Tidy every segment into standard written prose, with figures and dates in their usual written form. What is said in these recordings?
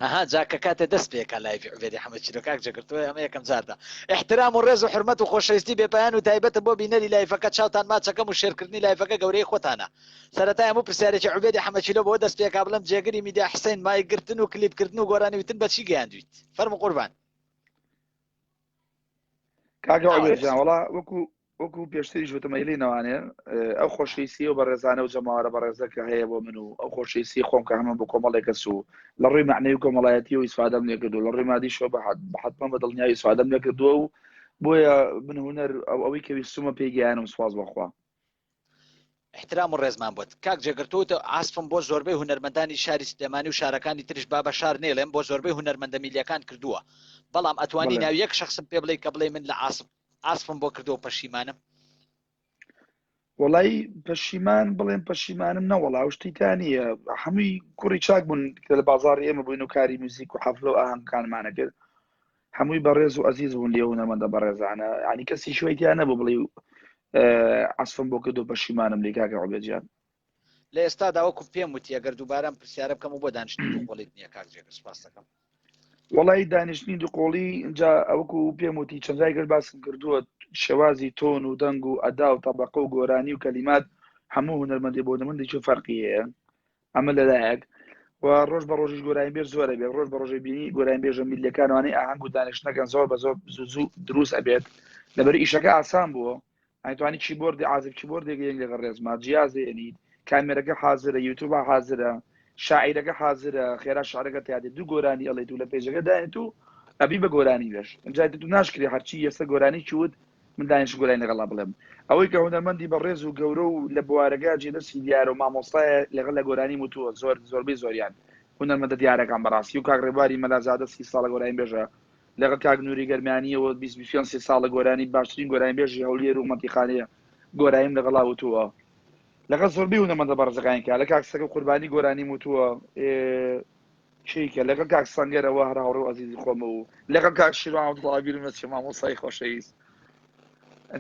ئەها جا کە کاتێ دەست پێکا live ی عوبێدی حەمە چیرۆ کاک جێگر تۆ ئەمە یەکەم جارتە ئیحترام و ڕێز و حورمەت و خۆشەویستی بێپایان و تایبەتم بۆ بینەری live ەکە چاوتان ماچەکەم و share کردنی live ەکە گەورەی خۆتانە سەرەتای هەموو پرسیارێکی عوبێدی حەمە چیلۆ بەوە دەست پێکا بڵێم جێگری میدیا حسین مایک گرتن و کلیپ کردن و گۆرانی وتن بە چی گەیاندویت فەرموو قوربان. کاکە عوبێد جان وەڵا وەکو وەکو پێشتریش وتم ئەیلی نەوانێ ئەو خۆشەویستی و بەڕێزانە و جەماوەرە بەڕێزە کە هەیە بۆ من و ئەو خۆشەویستی خۆم کە هەمە بۆ کۆمەڵێک کەس و لە ڕووی مەعنەوی و کۆمەڵایەتی و ئیسفادەم لێکردو لە ڕووی مادیشەوە بە حەتمەن بە دڵنیایی ئیسفادەم لێکردووە و بۆیە من هونەر ئەو ئەوەی کە ویستومە پێی گەیانم سوپاس بەخوا. ئیحترام و ڕێزمان بۆت کاک جێگر تۆ وتت عاسفم بۆ زۆربەی هونەرمەندانی شاری سلێمانی و شارەکانی تریش با بە شار نەیڵێم بۆ زۆربەی هونەرمەندە میلیەکان کردووە بەڵام ئەتوانی بەڵێ. ناوی یەک شەخسم پێ بڵێی کە بڵێی من لە عاسف عاسفم بۆ کردووە و پەشیمانم؟ وەڵایی پەشیمان بڵێم پەشیمانم نەوەڵا ئەو شتی تا نییە هەمووی کوڕی چاک بوون کە لە بازاڕی ئێمە بووین و کاری موزیک و حەفلە و ئاهەنگەکانمانە کرد هەمووی بەڕێز و ئەزیز بوون لێ هونەرمەندە بەڕێزانە یعنی کەسی شوێی تیا نەبوو بڵێ عەسفم بۆ کردو پەشیمانم لێ کاکە عوبێد گیان. لە ئێستادا وەکو پێم وتی ئەگەر دووبارە ئەم پرسیارە بکەم و بۆ دانیشتنی دووقۆڵیت نییە کاک جێگر سوپاست دەکەم. وەڵی دانیشتنی دووقۆڵی جا ئەوەکو پێم وتی چەند جای گەر باسم کردووە شێوازی تۆن و دەنگ و ئەدا و تەبەقە و گۆرانی و کەلیمات هەموو هونەرمەندێ بۆ هونەرمەندێکی فەرقی هەیە ئەمە لەلایەک و ڕۆژ بە ڕۆژیش گۆرانیبێژ زۆر ئەبێت ڕۆژ بە ڕۆژێ بینی گۆرانیبێژە میللیەکان وانەی ئاهەنگ و دانیشتنەکەن زۆر بە زۆر زوو زوو دروست ئەبێت لەبەر ئیشەکە ئاسان بووە ئەتوانی کیبۆردی عازف کیبۆردێک یەک لەگەڵ ڕێزما جیازێنیت کامێرەکە حازرە یوتوب حازرە شاعیرەکە حازرە خێرا شعرەکە تیادێت دوو گۆرانی ئەڵێت و لە page ەکە داێت و ئەبی بە گۆرانی بێژ ئینجا تو ناشکرێ هەرچی ئێستا گۆرانی چوت من دانیشم گۆرانی لەگەڵا بڵێم ئەوەی کە هونەرمەندی بەڕێز و گەورە و لە بوارەکە جێ دەستی دیارە و مامۆستایە لەگەڵ لە گۆرانی وتووە زۆر زۆربەی زۆریان هونەرمەندە دیارەکان بەڕاستی و کاک ڕێبواری مەلازادە 30 ساڵە گۆرانی بێژە لەگەڵ کاک نوری گەرمیانیەوە 25 سی ساڵە گۆرانی باشترین گۆرانی بێژی هەولێر و مەنتیقانەیە گۆرانیم لەگەڵا وتووە لەگەڵ زۆربەی هونەرمەندە بەڕێزەکانی کە لە کاک سەگە قوربانی گۆرانیم وتووە کێیکە لەگەڵ کاک سەنگەرەوە هەر هاوڕێ و ئەزیزی خۆمە و لەگەڵ کاک شیروان عەبدوڵڵا بیرم نەچێ مامۆستای خۆشەویست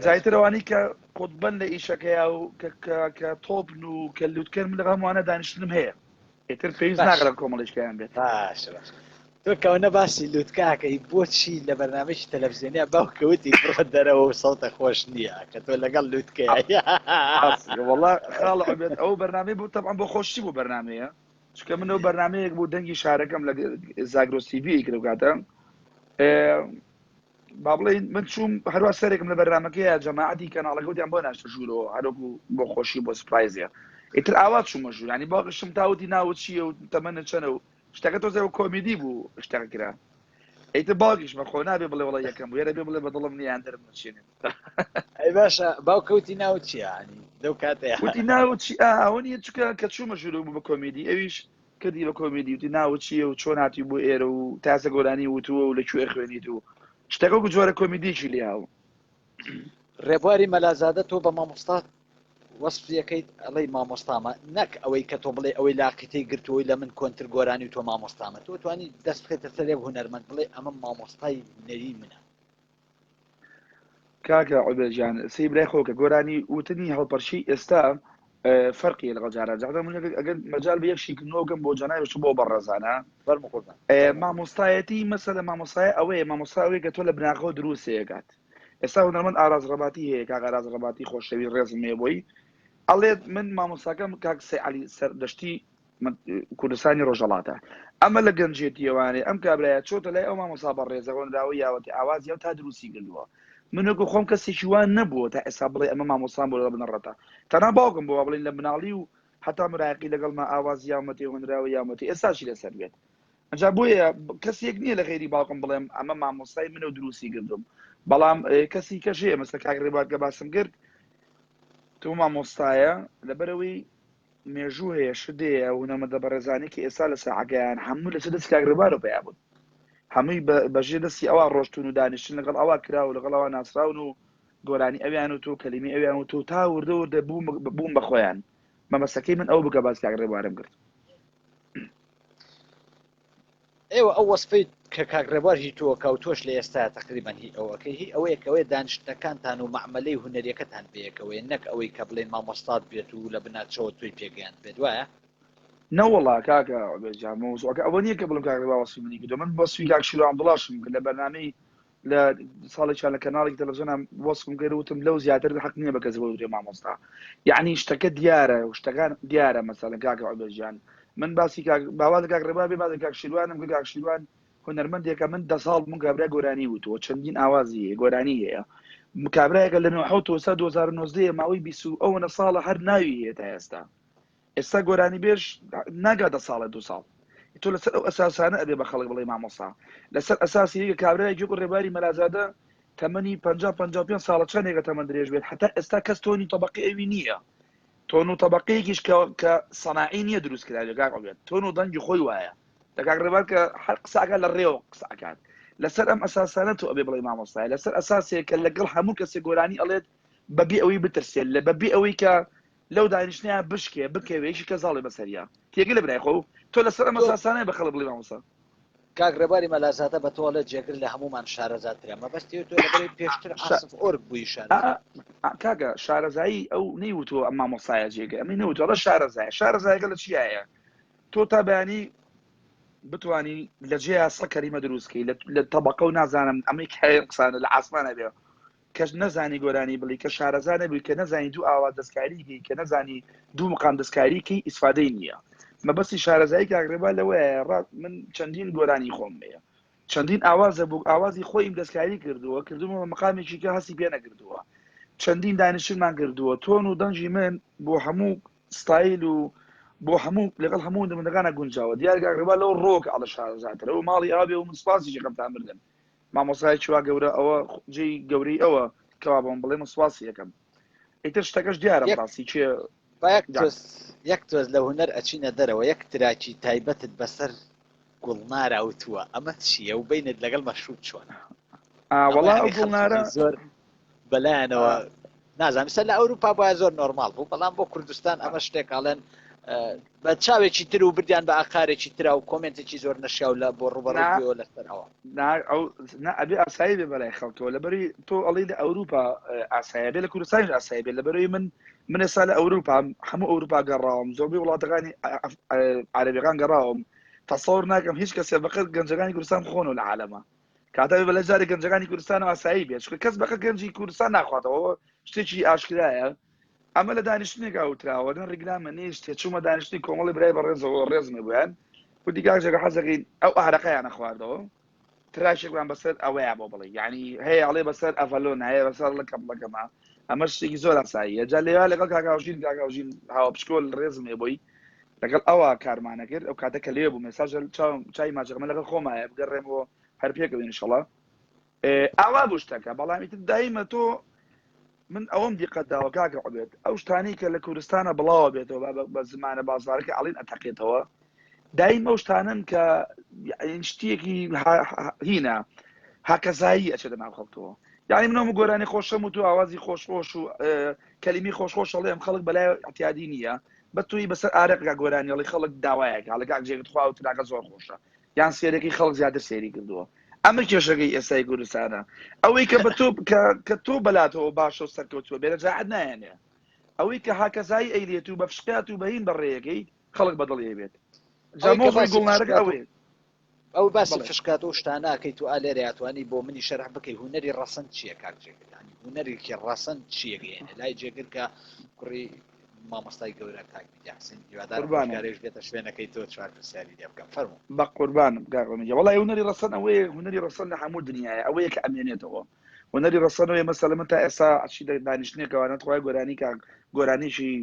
جای تر ئەوانەی کە قوتبن لە ئیشەکەیا و کە کە کە تۆپن و کە لوتکەن من لەگەڵ هەمووانە دانیشتنم هەیە ئیتر پێویست باش ناکات کۆمەڵیشکیان بێت باشە باش تۆ کەونە باسی لوتکاکەی بۆچی لە بەرنامەیەکی تەلەفزیۆنیا باوکەوتی بڕۆ دەرەوە و سەوتە خۆش نییە کە تۆ لەگەڵ لوتکەیە وەڵا خاڵ عوبێد ئەو بەرنامەی بۆ تەبعەن بۆ خۆشی بۆ بەرنامەیە چونکە من ئەو بەرنامەیەک بوو دەنگی شارەکەم لە زاگرۆس تیڤی کرد کاتە با بڵێین من چووم هەروە سەرێکم لە بەرنامەکەیە جەماعەتی کەناڵەکە وتیان بۆ ناشتە ژوورەوە هەروەکو بۆ خۆشی بۆ surprise ە ئیتر ئاوا چوومە ژوور ینی باوکشم تاوتی ناوت چییە و تەمەنە چەنە و شتەکە تۆزێ و کۆمیدی بوو شتەکە کرا ئیتر باوکیشمە خۆ نابێ بڵێ وڵی یەکەم بوو یارە بێ بڵێ بە دڵم نییان دەرم نەچێنێت ئەی باشە باوکەوتی ناوت چییە ینی لەو کاتەیە وتی ناوت چی ئەوە نییە چونکە کە چوومە ژوورەوە بوو بە کۆمیدی ئەویش کردی بە کۆمیدی وتی ناوت چییە و چۆن هاتی بۆ ئێرە و تازە گۆرانی وتووە و لە کوێ خوێنیت و شتەکە وەکو جۆرە کۆمیدیەکی لێ هاو. ڕێبواری مەلازادە تۆ بە مامۆستا وەسفی ئەکەیت ئەڵێی مامۆستامە نەک ئەوەی کە تۆ بڵێی ئەوەی لاقیتەی گرتووەی لە من کۆنتر گۆرانی و تۆ مامۆستامە تۆ توانی دەست بخەیتە سەر یەک هونەرمەند بڵێ ئەمە مامۆستای هونەری منە. کاکە عوبێد گیان سەی برای خۆ کە گۆرانی وتنی هەڵپەرشی ئێستا فەرقی لەگەڵ جاران جاران من ئەگەر مەجال بە یەک شیکردنەوە بکەم بۆ جەنابیش و بۆ بەڕێزانە فەرموو قوربان مامۆستایەتی مەسەلە مامۆستای ئەوەیە مامۆستا ئەوەیە کە تۆ لە بناغەوە دروستێکات ئێستا هونەرمەند ئاراز ڕەباتی هەیە کاک ئاراز ڕەباتی خۆشەوی ڕێزم هەیە بۆی ئەڵێت من مامۆستاکەم کاک سەی عەلی سەردەشتی کوردستانی ڕۆژهەڵاتە ئەمە لە گەنجێتیەوانێ ئەم کابرایە چۆتە لای ئەو مامۆسا بەڕێزە هۆنراوە یاوەتی ئاوازی ئەو تا دروستی کردووە من وەکو خۆم کەسێکی وا نەبووە تا ئێستا بڵێ ئەمە مامۆستام بۆ لە بنەڕەتە تەنها باوکم بۆ بڵێن لە مناڵی و هەتا مراقی لەگەڵما ئاوازی یاومەتی هۆنراوە یاومەتی ئێستاشی لەسەر بێت ئەجا بۆیە کەسێک نییە لە غێری باوکم بڵێم ئەمە مامۆستای منە و دروستی کردوم بەڵام کەسی کەش هەیە مەسە کاک ڕێبوار کە باسم کرد تۆ مامۆستایە لەبەرەوەی مێژوو هەیە شت هەیە هونەرمەندە بەڕێزانی کە ئێستا لە ساحەکەیان هەموو لەسەر دەستی کاک ڕێبوارەوە پەیا بوون هەمووی بەژێر دەستی ئەوە ڕۆشتون و دانیشتن لەگەڵ ئەوە کرا و لەگەڵ ئەوە ناسراون و گۆرانی ئەویان و تۆ کەلیمی ئەویان و تۆ تا وردە وردە بووم بە خۆیان مەبەستەکەی من ئەو بکە باس کاک ڕێبوارم کرد. ئێوە ئەو وەسفەی کە کاک ڕێبوار هی تۆ ئەکا و تۆش لە ئێستایا تەقریبەن هی ئەو ئەکەی هی ئەوەیە کە ئەوەیە دانیشتنەکانتان و مەعمەلەی هونەریەکەتان بەیەکەوەیە نەک ئەوەی کە بڵێین مامۆستات بێت و لە بناچەوە تۆی پێگەیاندبێت وایە؟ نەوەڵا کاکە عوبێد جان مەوزوعەکە ئەوە نییە کە بڵێم کاک ڕێبا وەسفی منی کردووە من وەسفی کاک شیرو عەبدوڵاشم کرد لە بەرنامەی لە ساڵێکیان لە کەناڵێکی تەلەڤزیۆنا وەسفم کرد وتم لەو زیاتر حەق نییە بە کەس بگوترێ مامۆستا یعنی شتەکە دیارە و شتەکان دیارە مەسەلەن کاکە عوبێد جان من باسی کاک باوا لە کاک ڕێبا بێ باسی کاک شیروانم کرد کاک شیروان هونەرمەندێکە من دە ساڵ بووم کابرا گۆرانی وتووە چەندین ئاوازی هەیە گۆرانی هەیە کابرایەکە لە 97 تا 2019 ماوەی 20 ئەوەنە ساڵە هەر ناوی هەیە تا ئێستا ئێستا گۆرانیبێژ ناگاتە ساڵێ دو ساڵ تۆ لەسەر ئەو ئەساسانە ئەبێ بە خەڵک بڵێ مامۆسا لەسەر ئەساسی یەکە کابرایەکی وەکو ڕێباری مەلازادە تەمەنی 50 55 ساڵە چەندێکە تەمەن درێژ بێت حتا ئێستا کەس تۆنی طبقی ئەوی نییە تۆن و طبقەیەکیش کە کە سەناعی نییە دروست کراوێ کاک عوبێد تۆن و دەنگی خۆی وایە لە کاک ڕێبار کە هەر قسەکە لە ڕێوە قسەکات لەسەر ئەم ئەساسانە تۆ ئەبێ بڵێ مامۆستای لەسەر ئەساسێک کە لەگەڵ هەموو کەسێک گۆرانی ئەڵێت بەبێ ئەوەی بترسێت لە بەبێ ئەوەی کە لەو دانیشتنەیا بشکێ بکەوێ یەکی کەس هەڵێ بەسەریا تێگە لە برای خۆ تۆ لەسەر ئەم ئەساسانەیە بە خەڵک بڵێ مامۆستا. کاک ڕێباری مەلازادە بە تۆ ئەڵێ جێگر لە هەموومان شارەزاترە مەبەستی تۆ لەبەرەی پێشتر عاسف ئۆرگ بووی شارەزا. کاکە شارەزایی ئەو نەیوتووە ئەم مامۆستایە جێگر ئەمەی نەوتووە ئەڵێ شارەزایە شارەزایەکە لە چیایە تۆ تا بەیانی بتانی لە جێیا سە کەریمە دروستکەی لە تەبقە و نازانم ئەمەی کایە قسانە لە ئاسمانە بێ کەس نەزانی گۆرانی بڵی کە شارەزا نەبووی کە نەزانی دوو ئاواز دەستکاری کەی کە نەزانی دوو مقام دەستکاری کەی ئیسفادەی نییە مەبەستی شارەزایی کاک ڕێبا لەوەیە ڕاست من چەندین گۆرانی خۆم هەیە چەندین ئاوازە بوو ئاوازی خۆیم دەستکاری کردووە کردومە بە مقامێکی کە هەستی پێ نەکردووە چەندین دانیشتنمان کردووە تۆن و دەنگی من بۆ هەموو ستایل و بۆ هەموو لەگەڵ هەموو نمونەکانە گونجاوە دیار کاک ڕێبا لەو ڕۆکە ئەڵە شارەزاترە و ماڵی ئاوێ و من سپاسی شەکەم تا مردن مامۆستایەکی وا گەورە ئەوە جێی گەورەی ئەوە کەوا بۆم بڵێ من سوپاسی ئەکەم ئیتر شتەکەش دیارە یەک بەڕاستی کێ با یەک جان تۆز یەک تۆز لە هونەر ئەچینە دەرەوە یەک track ی تایبەتت بەسەر گوڵنارا وتووە ئەمە چییە و بەینت لەگەڵ مەشروب چۆنە ئا ئەمە وەڵا ئەو یعنی گوڵنارە خەڵکێکی زۆر بەلایەنەوە ئا نازانم سەر لە ئەوروپا بۆە زۆر نۆرمال بوو بەڵام بۆ کوردستان ئەمە شتێک ئەڵێن بە چاوێکی تر و بردیان بە ئاقارێکی ترا و comment ێکی زۆر نەشیاو لە بۆ ڕوبەڕوو نا بووەوە لەسەر ئەوە. نا ئەو نا ئەبێ ئاسایی بێ بەلای خەڵکەوە لەبەری تۆ ئەڵێی لە ئەوروپا ئاسایە بێ لە کوردستانیش ئاسایی بێ لەبەرەوەی من من ئێستا لە ئەوروپا هەموو ئەوروپا گەڕاوم زۆربەی وڵاتەکانی عەرەبیەکان گەڕاوم تەسەور ناکەم هیچ کەسێ بەقەد گەنجەکانی کوردستان خۆنەوە لە عالەمە کاتە بە لە جارێک گەنجەکانی کوردستان ئاسایی بێت چونکە کەس بەقە گەنجی کوردستان ناخواتەوە شتێکی ئاشکرایە ئەمە لە دانیشتنێکا وتراوە نە ڕیگلامە نیشت چوومە دانیشتنی کۆمەڵی برای بەڕێزەوە ڕێزمێ بوویان وتی کاک جێگە حەزەکەین ئەو ئارەقەیانە خواردەوە تراشێکمان بەسەر ئەوەیە بۆ بڵێ یعنی هەیە ئەڵێ بەسەر ئەڤەلۆن هەیە بەسەر لە کەپڵەکەمە ئەمە شتێکی زۆر ئاساییە جا لێوا لەگەڵ کاکاوژین کاکاوژین هاوە پشکۆل ڕێزم هەیە بۆی لەگەڵ ئەوە کارمانە کرد ئەو کاتە کە لێ بووم ئێستا چای ماچەکەمە لەگەڵ خۆمایە بگەڕێمەوە هەر پێکەوە ئینشەڵا ئاوا بوو شتەکە بەڵام ئیتر دایمە تۆ من ئەوەم دیقەت داوە کاکە عوبێد ئەو شتانەی کە لە کوردستانە بڵاوە بێتەوە بە زمانە بازارەکە ئەڵین ئەتەقێتەوە دایم ئەو شتانن کە شتێکی هینە هاکەزایی ئەچێتە ناو خەڵکەوە یعنی منەوە گۆرانی خۆشم و تو ئاوازی خۆش خۆش و کەلیمی خۆش خۆش ئەڵێم خەڵک بەلای اعتیادی نییە بە توی بەسەر ئارەقا گۆرانی ئەڵی خەڵک داوایەک هەڵەکە جێگت خوا و track ە زۆر خۆشە یان سێرەکەی خەڵک زیاتر سێری کردووە ئەمە کێشەکەی ئێستای کوردستانە ئەوەی کە بە تۆ کە تۆ بەلاتەوە باشە و سەرکەوتووە بێنە جاعت نایەنێ ئەوەی کە هاکەزایی ئەیلێت و بە فشقات و بەهین بەڕێیەکەی خەڵک بەدڵی بێت ئەوەی کە جا مەوزوعی باسی گوڵنارەکە فشقات و ئەوەیە ئەو باسی بەڵێ فشکات و شتانە ئەکەی تو ئا لێرەیا توانی بۆ منی شەرح بکەی هونەری ڕەسەن چییە کاک جێگر یانی هونەرێکی ڕەسەن چییە گەیەنێ لای جێگر کە کوڕی مامۆستای گەورە کاک میدیا حسین هیوادارم قوربانم ڕۆژگارێش بێتە شوێنەکەی تۆ چوار پرسیاری لێ بکەم فەرموو. بە قوربانم کاک ئومید گیان وەڵای هونەری ڕەسەن ئەوەیە هونەری ڕەسەن لە هەموو دنیایە ئەوەیە کە ئەمێنێتەوە هونەری ڕەسەن ئەوەیە مەسەلەن من تا ئێستا ئەچی دانیشتنێکەوە نەتخوای گۆرانی کاک گۆرانیشی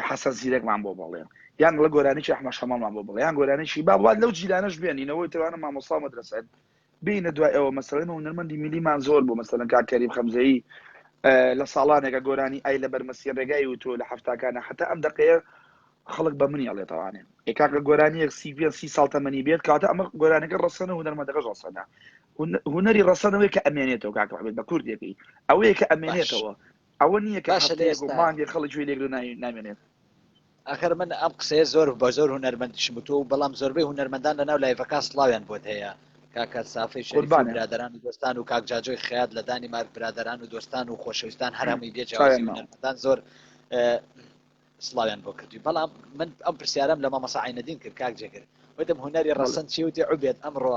حەسەن زیرەکمان بۆ بڵێ یان بڵێ گۆرانیی ئەحمەد شەماڵمان بۆ بڵێ یان گۆرانیی با وات لەو جیلانەش بێنینەوەی تەوانە مامۆستا و مەدرەسەن بینە دوای ئەوە مەسەلەن هونەرمەندی میلیمان زۆر بوو مەسەلەن کاک کەریم خەمزەیی لە ساڵانێکە گۆرانی ئای لە بەرمەسی ڕێگای وتووە لە حەفتاکانە حتا ئەم دەقەیە خەڵک بە منی ئەڵێتەوانێ ئێ کاکە گۆرانیەک سی پێ سی ساڵ تەمەنی بێت کاتە ئەمە گۆرانەکە ڕەسەنە هونەرمەندەکەش ڕەسەنە هونەری ڕەسەنەوەی کە ئەمێنێتەوە کاکە عوبێد بە کوردێکی ئەوەیە کە باش ئەمێنێتەوە ئەوە نییە کە باشە لە هەفتەیەک و ئێستا مانگێک خەڵک گوێی لێگرێ و نامێنێت. ئاخر من ئەم قسەیە زۆر بە زۆر هونەرمەندیشم وتووە و بەڵام زۆربەی هونەرمەندان لەناو live ەکە سڵاویان بۆت هەیە کاکە سافەی شەریفی و قوربانت. برادەران و دۆستان و کاک جاجۆی خەیات لە دانیمارک برادەران و دۆستان و خۆشەویستان هەر هەمووی بێ جیاوازی چاویان ماوە. هونەرمەندان زۆر. سڵاویان بۆ کردووی بەڵام من ئەم پرسیارەم لە مامۆستا عەینەدین کرد کاک جێگر وتم هونەری ڕەسەن چی وتی عوبێد ئەمڕۆ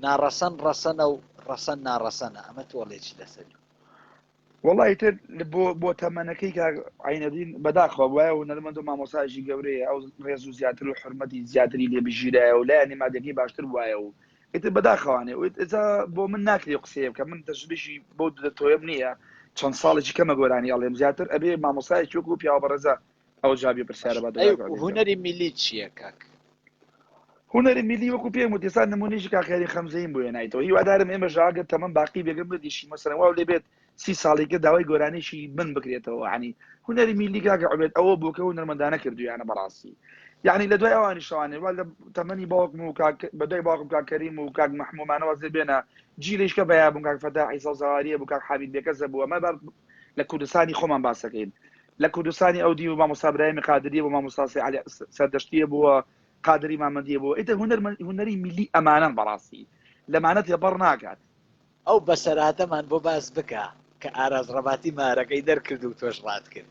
ناڕەسەن ڕەسەنە و ڕەسەن ناڕەسەنە ئەمە تۆ ئەڵێی چی لەسەری؟ وەڵا ئیتر بۆ بۆ تەمەنەکەی کاک عەینەدین بەداخەوە وایە هونەرمەند و مامۆستایەکی گەورەیە ئەو ڕێز و زیاتر و حورمەتی زیاتری لێ بگیرایە و لایەنی مادەکەی باشتر وایە و ئیتر بەداخەوانێ و ئێستا بۆ من ناکرێ قسەیە بکەم من تەجروبەیەکی بەو تۆیەم نییە چەند ساڵێکی کەمە گۆرانی ئەڵێم زیاتر ئەبێ مامۆستایەکی وەکو پیاوە بەڕێزە ئەو جوابی پرسیارە باشە ئەی هونەری میلی چییە کاک؟ هونەری میلی وەکو پێم وت ئێستا نمونەیەکی کاک خەیری خەمزەییم بۆ هێنایتەوە هیوادارم ئێمەش ئەگەر تەمەن باقی بێگەم بردیشی مەسەلەن واو لێ بێت سی ساڵی کە داوای گۆرانیشی من بکرێتەوە عنی هونەری میلی کاکە عوبێد ئەوە بوو کە هونەرمەندانە کردویانە بەڕاستی یعنی لە دوای ئەوانی شەوانێ وا لە تەمەنی باوکم و کاک بە دوای باوکم کاک کەریم و کاک مەحمومانەوە زێ بێنە جیلیش کە بەیا بوون کاک فەتاحی سەوزەواریە بوو کاک حامید بێکەسە بوو ئەمە لە کوردستانی خۆمان باسەکەین لە کوردستانی ئەو دیو مامۆستا برایمی قادریە بۆ مامۆستا عەلی سەردەشتیە بووە قادری مامەندیە بووە ئیتر هونەر هونەری میلی ئەمانەن بەڕاستی لەمانە تێپەڕ ناکات. ئەو بەسەرهاتەمان بۆ باس بکە کە ئاراس ڕەباتی مارەکەی دەرکرد و تۆش ڕات کرد.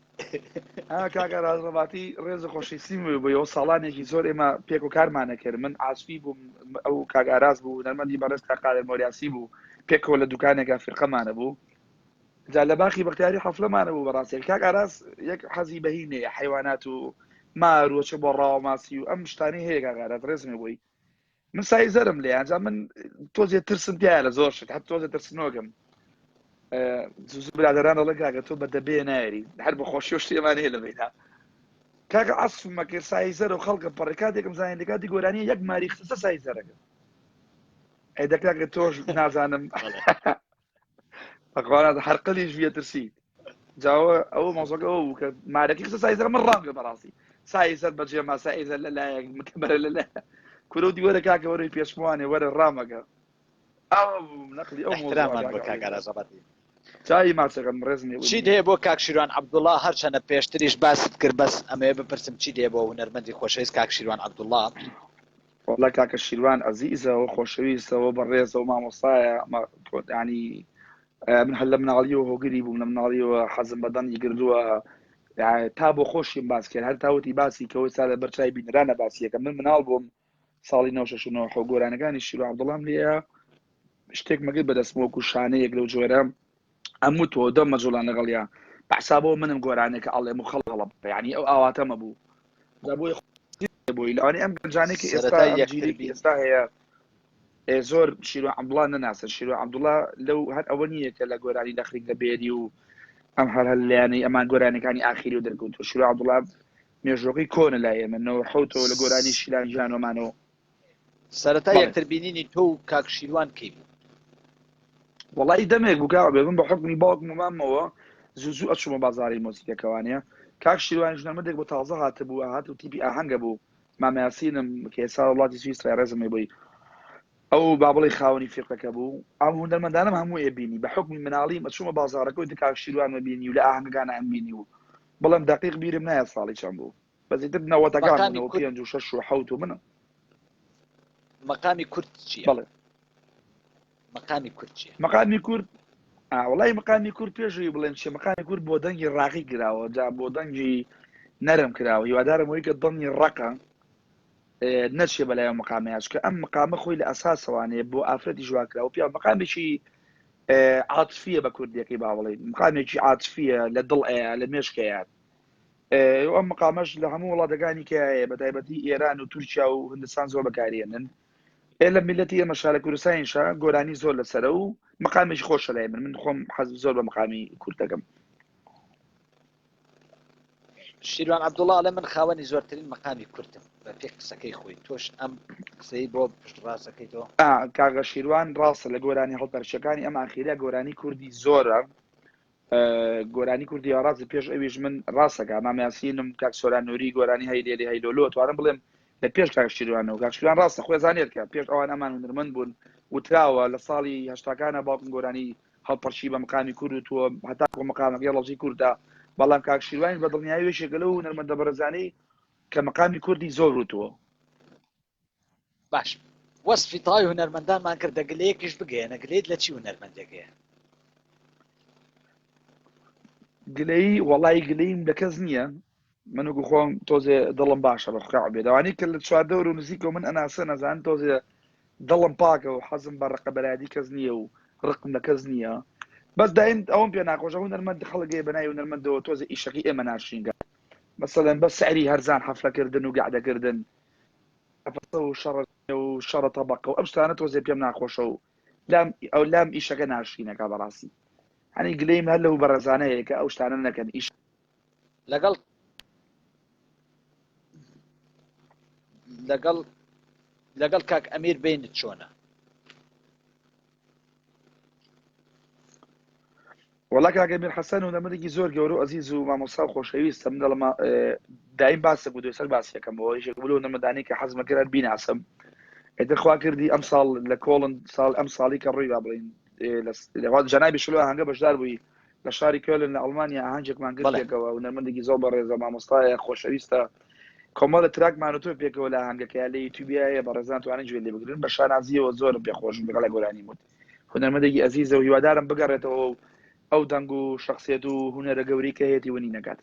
ئا کاک ئاراس ڕەباتی ڕێز و خۆشەویستیم بۆی بۆیەوە ساڵانێکی زۆر ئێمە پێک و کارمان ئەکرد من عاسفی بووم ئەو کاک ئاراس بوو هونەرمەندی بەڕێز کاک قادر مۆریاسی بوو پێکەوە لە دوکانێکا فیرقەمانە بوو جا لە باخی بەختیاری حەفلەمانە بوو بەڕاستی کاک ئاراس یەک حەزی بەهی نەیە حیوانات و مار و چ بۆ ڕاوە ماسی و ئەم شتانەی هەیە کاک ئاراس ڕێزم بۆی من سای زەرم لێ ئەنجام من تۆزێ ترسم تایە لە زۆر شت هەر تۆزێ ترسنۆکم زوو برادران دەڵێن کاکە تۆ بە دەبێ نایری هەر بە خۆشی و شتێمان هەیە لە بەینا کاکە عەسفمە کرد سای زەر و خەڵکە پەڕی کاتێکم زانین لە کاتی گۆرانی یەک ماری خستە سای زەرەکە ئەی دەکاکە تۆش نازانم بەخوا هەر قەلیش بیە ترسی جاوە ئەوە مۆزەکە ئەوە بوو کە مارەکی خستە سایزەر من ڕام کرد بەڕاستی سایزەر بەجێما سایزەر لە لایەک مکەبەرە لە لایەک کورە و دیوەرە کاکە وەرەی پێشموانێ وەرە ڕامەکە ئەوە بوو نەقلی ئەو مۆزوعە احترامان کاکە بۆ کاک عەبدوڵڵا. ئاراس ڕەباتی. چاوی ماچەکەم ڕێزم لێ چیت بوو. هەیە بۆ کاک شیروان عەبدوڵا هەرچەنە پێشتریش باست کرد بەس ئەمەوێ بپرسم چیت هەیە بۆ هونەرمەندی خۆشەویست کاک شیروان عەبدوڵا؟ وەڵا کاکە شیروان ئەزیزە و خۆشەویستە و بەڕێزە و مامۆستایە ینی من هەر لە مناڵیەوە هۆگری بووم لە مناڵیەوە حەزم بە دەنگی کردووە تا بۆ خۆشیم باس کرد هەر تاوتی باسی کەەوە سا لە بەرچای بینرانە باسیەکە من مناڵ بووم ساڵی 1969 خۆ گۆرانەکانی شیرو عەبدوڵام لێیە شتێک مەگر بەدەستم وەکو شانەیەک لەو جۆرە ئەم و تۆ دەم مەجوڵان لەگەڵیا بەحسابەوە منم گۆرانێکە ئەڵێم و خەڵ هەڵە یعنی ئەو ئاواتەمە بوو جا بۆیە بۆی لەوانەیە ئەم گەنجانەی کە ئێستا سەرەتای ئەم یەکتر جیلێکی بین ئێستا هەیە ئێ زۆر شیرۆ عەبدوڵا نەناسن شیرۆ عەبدوڵا لەو هەر ئەوە نییە کە لە گۆرانی لەخریک لە بێری و ئەم هەر هەر لایەنەی ئەمان گۆرانەکانی ئاخیری و دەرکەوتووە شیرۆ عەبدوڵا مێژوەکەی کۆنە لای ئێمە نەوە حەوتەوە لە گۆرانی شیلان ژیانۆمانەوە سەرەتای بەڵێ یەکتر بینینی تۆ و کاک شیروان کەی بوو؟ وەڵی دەمێک بوو کاک بێ من بە حوکمی باوکم و ماممەوە زوو زوو ئەچوومە بازاڕی مۆزیکەکەوانە کاک شیروانیش هونەرمەندێک بۆ تازە هاتبوو ئەهات و تیپی ئاهەنگە بوو مامە یاسینم کە ئێستا وڵاتی سویسرای ڕێزم هەیە بۆی ئەو با بڵێ خاوەنی فیرقەکە بوو ئەم هونەرمەندانم هەموو ئێبینی بە حوکمی مناڵیم ئەچوومە بازاڕەکە و کاک شیروانمە بینی و لە ئاهەنگەکان ئەم بینی و بەڵام دەقیق بیرم نایە ساڵی چەند بوو بەس ئیتر نەوەتەکان بوو مەقامی نەوە کورد پێنج و شەش و حەوت و منم مەقامی کورد چییە؟ بەڵێ مەقامی کورد چییە؟ مەقامی کورد وڵی مەقامی کورد پێشوی بڵێن چیە مەقامی کورد بۆ دەنگی ڕاقی کراوە جا بۆ دەنگی نەرم کراوە هیوادارم ئەوەی کە دەنگی ڕەقە نەچێ بەلای ئەو مەقامەیە چونکە ئەم مقامە خۆی لە ئەساسەوانەیە بۆ ئافرەتی ژوا کراوە پیا مقامێکی عاتفیە بە کوردیەکەی با بڵێین مقامێکی عاتفیە لە دڵ ئەیە لە مێشکەیە ئەم مقامەش لە هەموو وڵاتەکانی کە هەیە بە تایبەتی ئێران و تورکیا و هندستان زۆر بەکارێنن ئێ لە میلەتی ئێمە شارە کوردستانیشە گۆرانی زۆر لەسەرە و مقامێکی خۆشە لای من من خۆم حەز زۆر بە مقامی کورد دەکەم. شیروان عەبدوڵا ئەڵێ من خاوەنی زۆرترین مەقامی کوردم بە پێی قسەکەی خۆی تۆش ئەم قسەی بۆ پشتڕاست ئەکەیتەوە؟ ئا کاکە شیروان ڕاستە لە گۆرانی هەڵپەرچەکانی ئەم ئاخیرە گۆرانی کوردی زۆرە گۆرانی کوردی ڕاست پێش ئەویش من ڕاستەکە مام یاسینم کاک سۆران نوری گۆرانی هەی لێلی هەی لۆلۆ توانم بڵێم لە پێش کاک شیروانەوە کاک شیروان ڕاستە خۆی زانێت کە پێش ئەوان ئەمان هونەرمەند بوون وتراوە لە ساڵی هەشتاکانە باوکم گۆرانی هەڵپەرچی بە مقامی کورد وتووە هەتاکو مقامەکەی ڕەوزی کوردە بەڵام کاک شیروانیش بە دڵنیایی یەکێکە لەو هونەرمەندە بەڕێزانەی کە مقامی کوردی زۆر وتووە. باش وەسفی تەواوی هونەرمەندانمان کرد دە گلەیەکیش بگەیەنە گلەیت لە چی هونەرمەندێک هەیە؟ گلەیی وەڵای گلەییم لە کەس نییە. من وەکو خۆم تۆزێ دڵم باشە بە خودا بێ دەوانی کە لە چواردەور و نزیکەوە من ئەناسە نەزان تۆزێ دڵم پاکە و حەزم بە ڕقەبەرایەتی کەس نییە و ڕقم لە کەس نییە بەس دایم ئەوم پێ ناخۆشە هونەرمەند خەڵک هەیە بەناوی هونەرمەندەوە تۆزێ ئیشەکەی ئێمە ناشرینگە مەسەلەن بە سعری هەرزان حەفلەکردن و گەعدەکردن قەفەسە و شەڕە و شەڕە تەبەقە و ئەم شتانە تۆزێ پێم ناخۆشە و لام ئەو لام ئیشەکە ناشرینەکە بەڕاستی هەنی گلەیم هەر لەو بەڕێزانە هەیە کە ئەو شتانە نەکەن ئیش لەگەڵ لەگەڵ لەگەڵ کاک ئەمیر بینت چۆنە؟ وەڵا کاک ئەمیر حەسەن هونەرمەندێکی زۆر گەورە و ئەزیز و مامۆستا و خۆشەویستە من دەڵێم دایم باسم بوو دوێسەر باسیەکەم بۆ یەکێک بوو لەو هونەرمەندانەی کە حەزمە کرد بیناسم ئیتر خوا کردی ئەم ساڵ لە کۆڵن ساڵ ئەم ساڵی کە ڕووی با بڵین جەنابی شلو ئاهەنگە بەشدار بووی لە شاری کۆلن لە ئەڵمانیا ئاهەنگێکمان کرد بەڵێ. پێکەوە هونەرمەندێکی زۆر بەڕێزە مامۆستایە خۆشەویستە کۆمەڵە track مان و تۆ پێکەوە لە ئاهەنگەکەیا لە یوتیوبیا هەیە بەڕێزان توانن گوێ لێ بگرن بە شانازیەوە زۆرم پێ خۆشم لەگەڵ گۆرانی وت هونەرمەندێکی ئەزیزە و هیوادارم بگەڕێتەوە و ئەو دەنگ و شخصیت و هونەرە گەورەی کە هەیەتی ونی نەکات.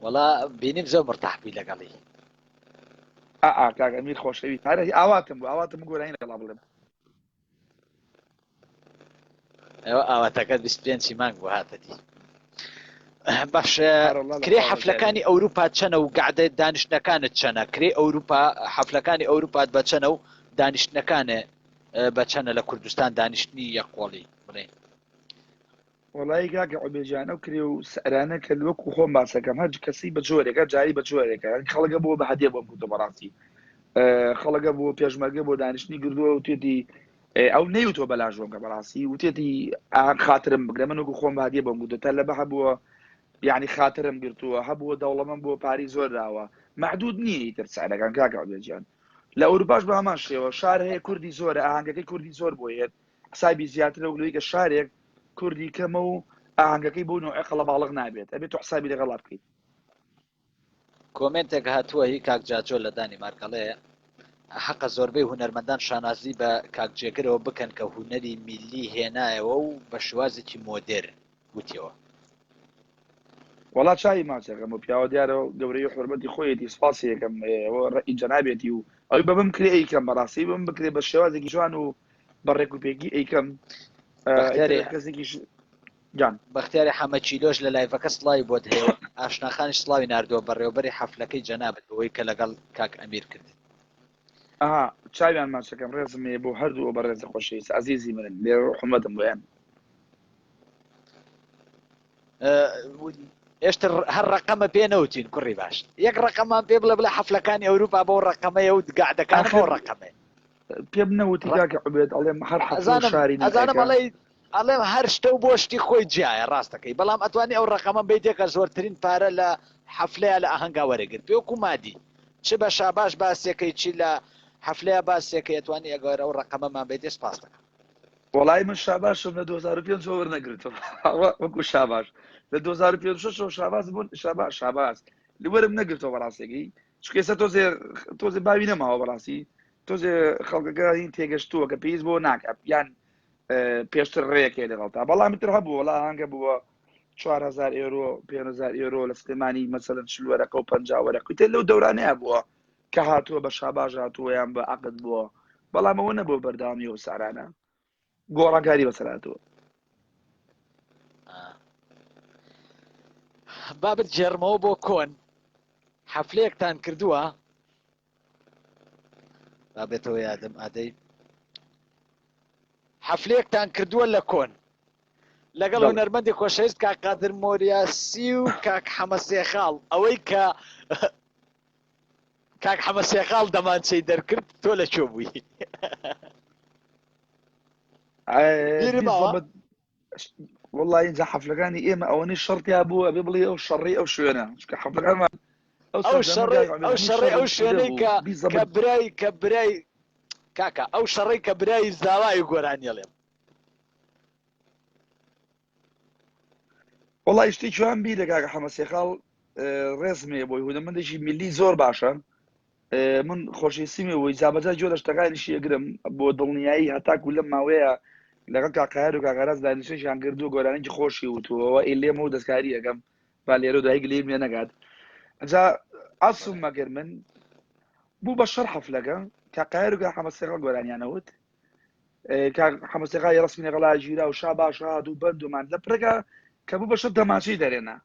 وەڵا بینیم زۆر مرتاح بووی لەگەڵی. ئا ئا کاک ئەمیر خۆشەویست هەر ئاواتم بوو ئاواتم بوو گۆرانی لەگەڵا بڵێم. ئەوە ئاواتەکەت 25 مانگ بوو هاتە دی. باش ئەرەڵا لە کرێ خوا ڕزگاری حەفلەکانی ئەوروپا چەنە و گەعدە دانیشتنەکانت چەنە کرێ ئەوروپا حەفلەکانی ئەوروپات بە چەنە و دانیشتنەکانێ بە چەنە لە کوردستان دانیشتنی یەک قۆڵی بڵێین. وەڵایی کاکە عوبێ جان ئەو کرێ و سعرانە کە وەکو خۆم باسەکەم هەر کەسی بە جۆرێکە جاری بە جۆرێکە یانی خەڵکە بۆ بە هەدیە بۆم کردو بەڕاستی خەڵەکە بۆ پێشمەرگە بۆ دانیشتنی گردووە و توێتی ئەو نەیوتوە بەلاش بۆم کە بەڕاستی وتێتی ئاهەنگ خاترم بگرە من وەکو خۆم بە هەدیە بۆم گرتووە تا لە بە هەبووە یعنی خاترم گرتووە هەبووە دەوڵەمەند بووە پاری زۆر داوە مەعدود نییە ئیتر سعرەکان کاکە عوبێ گیان لە ئەوروپاش بە هەمان شێوە شار هەیە کوردی زۆرە ئاهەنگەکەی کوردی زۆر بۆ یەت حسابی زیاترە و لەوەی کە شارێک کوردی کەمە و ئاهەنگەکەی بۆ نوعی قەڵەباڵغ نابێت ئەبێت تۆ حسابی لەگەڵا بکەیت. کۆمێنتێک هاتووە هی کاک جاجۆ لە دانیمارک ئەڵێ حەقە زۆربەی هونەرمەندان شانازی بە کاک جێگرەوە بکەن کە هونەری میللی هێنایەوە و بە شێوازێکی مۆدێرن وتیەوە. وەڵا چاوی ماچەکەم و پیاوە دیارە گەورەی و حورمەتی خۆیەتی سپاسی ئەکەم ئەوە ڕەئی جەنابێتی و ئەوی بە بم کرێ ئەیکەم بەڕاستی بم بکرێ بە شێوازێکی جوان و بە ڕێک و پێکی ئەیکەم بەختیاری کەسێکیش جان. بەختیاری حەمە چیلۆش لە live ەکە سڵاوی بۆت هەیە و ئاشناخانیش سڵاوی ناردووە بەڕێوەبەری حەفلەکەی جەنابت بەوەی کە لەگەڵ کاک ئەمیر کردت. ئەها چاویان ماچەکەم ڕێزم هەیە بۆ هەردوو ئەو بەڕێزە خۆشەویست ئەزیزی منن لێرە ڕوحمەتم بۆیان. ئێشتر هەر ڕقەمە پێ نەوتین کوڕی باش یەک ڕقەمان پێ بڵێ بڵێ حەفلەکانی ئەوروپا بەو ڕقەمەیە و گەعدەکان بەو ئاخر ڕقەمەیە پێم نەوتی کاکە عوبێد ئەڵێم هەر حەفلە و ئەزانم شاری ئەزانم نوێیەکە ئەڵێی ئەڵێم هەر شتە و بۆ شتی خۆی جیایە ڕاستەکەی بەڵام ئەتوانی ئەو ڕەقەمە بیتێ کە زۆرترین پارە لە حەفلەیا لە ئاهەنگا وەرەگرت وەکو مادی چ بە شاباش باسێکەی چی لە حەفلەیا باسێکەی ئەتوانی ئەگەر ئەو ڕەقەمەمان بیتێ سپاس دەکەم. وەڵای من شاباشم لە 2005 ەوە وەرنەگرتووە وەکو شاباش لە 2005 ەوە شاباز بوون شاباش شاباز وەرم نەگرتەوە بەڕاستەکەی چونکە ئێستا تۆزێ تۆزێ باوی نەماوە بەڕاستی تۆزێ خەڵکەکە هین تێگەشتووە کە پێویست بۆ ناکات یان پێشتر ڕێیەکەی لەگەڵتا بەڵام تر هەبوو وەڵا ئاهەنگە بووە 4000 ئێرۆ 5000 ئێرۆ لە سلێمانی مەسەلەن 40 وەرەقە و 50 وەرەقە تر لەو دەورانەیە بووە کە هاتووە بە شاباش هاتووە یان بە عەقد بووە بەڵام ئەوە نەبووە بەردەوامی ئەو سعرانە گۆڕانکاری بەسەر هاتووە. با بتگێڕمەوە بۆ کۆن حەفلەیەکتان کردووە با بێتەوە یادم ئادەی حەفلەیەکتان کردووە لە کۆن لەگەڵ هونەرمەندی خۆشەویست کاک قادر مۆریاسی و کاک حەمە سێخاڵ ئەوەی کە کاک حەمە سێخاڵ دەمانچەی دەرکرد تۆ لە کوێ بووی؟ وەڵڵا ئینجا حەفلەکانی ئێمە ئەوەنەی شەڕ تیا بوو ئەبێ بڵێ ئەو شەڕی ئەو شوێنە چونکە حەفلەکانمان ئەو شەڕی ئەو شەڕی ئەو شوێنەی کە کە برای کە برای کاکە ئەو شەڕی کە برای زاوای گۆرانیەڵێم وەڵی شتی جوان بیرە کاکە حەمە سێخاڵ ڕێزم هەیە بۆی هونەرمەندێکی میللی زۆر باشە من خۆشەویستیم بۆی جابەجا گوێ لە شتەکانیشی ئەگرم بۆ دڵنیایی هەتاکو لەم ماوەیە لەگەڵ کاک قاهر و کاک ئاراس دانیشتێکیان کردووە گۆرانیی خۆشی وتووەوە ئەی لێمە و دەستکاری ئەکەم. با لێرە دوای گلیم لێ نەگات جا ئەسڵ مەگەر من بوو بە شەڕ حەفلەکە کە قایر و حەمە سێغەڵ گۆرانیانەوت حەمە سێغای ڕسمی لەگەڵا گیرا و شا باش هات و بەندومان لە پرەکە کە بوو بە شەڕ دەمانچەی دەرێنا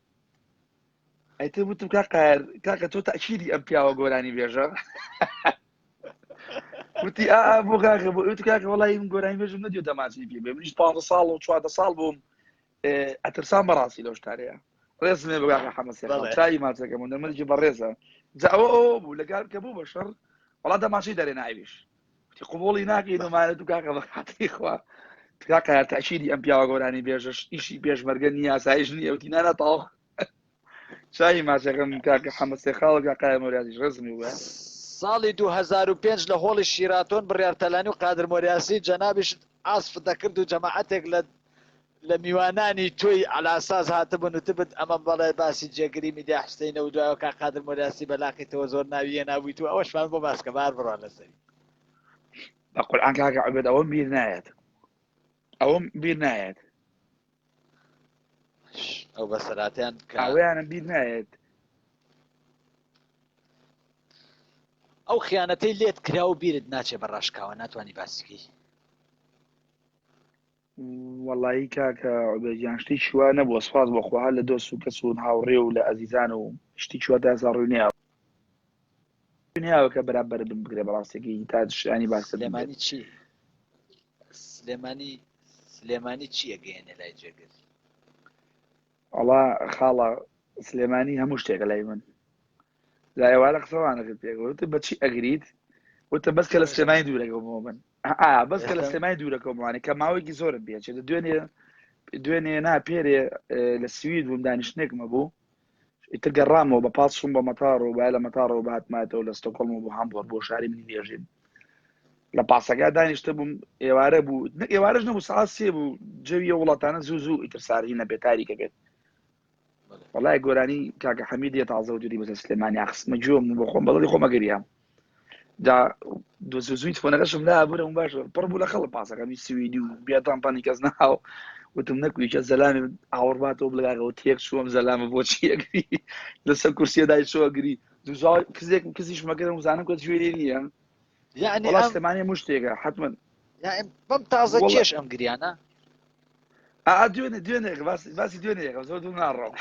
ئەیتر وتم کا قایر کاکە تۆ تاکیدی ئەم پیاوە گۆرانی بێژە وتی ئا بۆ کاکە بۆ وتی کاکە وەڵی من گۆرانی بێژم نەدیو دەمانچەی پێ بێ منیش 15 ساڵ و 14 ساڵ بووم ئەترسام بەڕاستی لەو شتارەیە ڕێزم لێ بگاکە حەمە سێخاڵ چاوی ماچەکەم و نەمرجی بەڕێزە جا ئەوە ئەوە بوو لەگار کە بوو بە شەڕ وەڵا دەمانچەی دەرێ ناویش وتی قبوڵی ناکەین و مانە تو کاکە بە خاتری خوا کاکە تەئکیدی ئەم پیاوە گۆرانی بێژەش ئیشی پێشمەرگە نییە ئاسایش نییە وتی نانا تەواو چاوی ماچەکەم کاکە حەمە سێخاڵ کاکە قایم مۆریاسیش ڕێزم لێ بووە. ساڵی 2005 لە هۆڵی شیراتۆن بڕیار تەلانی و قادر مۆریاسی جەنابیشت عەزف دەکرد و جەماعەتێک لە لە میوانانی تۆی عەلاساس هاتبوون وتبت ئەمە بەڵێ باسی جێگری میدیا حوسەینە و دوایەوە کاک قادر مۆریاسی بە لاقی تۆوە زۆر ناوی هێنابوویت و ئەوەشمان بۆ باس کە بار بڕوا لەسەری. بە قورعان کاکە عوبێد ئەوەم بیر نایەت ئەوەم بیر نایەت. ئەو بەسەراتیان کە ئەوەیانم بیر نایەت. ئەو خیانەتەی لێت کرا و بیرت ناچێ بە ڕاشکاوە ناتوانی باسیکەی. وەڵایی کاکە عوبێد گیان شتێکی وا نەبووە سوپاس بۆ خوا هەر لە دۆست و کەس و هاوڕێ و لە ئەزیزان و شتێکی وا تا ئێستا ڕووی نەیاوە نەیاوە کە بەرامبەر بم بگرێ بەڕاستەکەی تا شیانی باسکردن بێت. سلێمانی چی سلێمانی سلێمانی چی ئەگەیەنێ لای جێگر؟ وەڵا خاڵە سلێمانی هەموو شتێکە لای من لە ئێوارە قسەوانە کرد پێکەوە وتم بەچی ئەگریت وتم بەس کە لە سلێمانی دوورەکەومەوە من ئا بەس کە لە سلێمانی دوورەکەومەوانێ کە ماوەیەکی زۆرم پێچێت دوێنێ دوێنێ نا پێرێ لە سوید بووم دانیشتنێکمە بوو ئیتر گەڕامەوە بە پاس چووم بە مەتاڕ و بای لە مەتاڕەوە باتماتەوە لە ستۆکۆڵم بۆ هامبۆر بۆ شاری منی لێژین لە پاسەکە دانیشتە بووم ئێوارە بوو ئێوارەش نەبوو ساعت سێ بوو جەویە وڵاتانە زوو زوو ئیتر سارهی نەبێت تاریکە بێت وەڵای گۆرانی کاکە حەمیدیە تازە و دوری بەسەر سلێمانی ئاخستمە گوێم و بۆ خۆم بەڵی خۆمە گریام جا زووی تفۆنەکەشم لا بوو باش پڕ بوو لە خەڵک پاسەکەمی سویدی و بێتان پانی کەس ناو وتم نەکویکە زەلامی ئاوڕباتەوە بڵگاگەەوە تێک چووم زەلامە بۆچی ئەگری لەسەر کورسیە دای چۆ گری دوزا کزێک کزیش مەگەرم زانم کە گوێ نییە یعنی وڵا سلێمانی مشتێکە حتمما بەم تازە کێش ئەم گریانە ئا دوێنێ دوێنێ باسی باسی دوێنێ یەکەم زۆر دوور ناڕۆم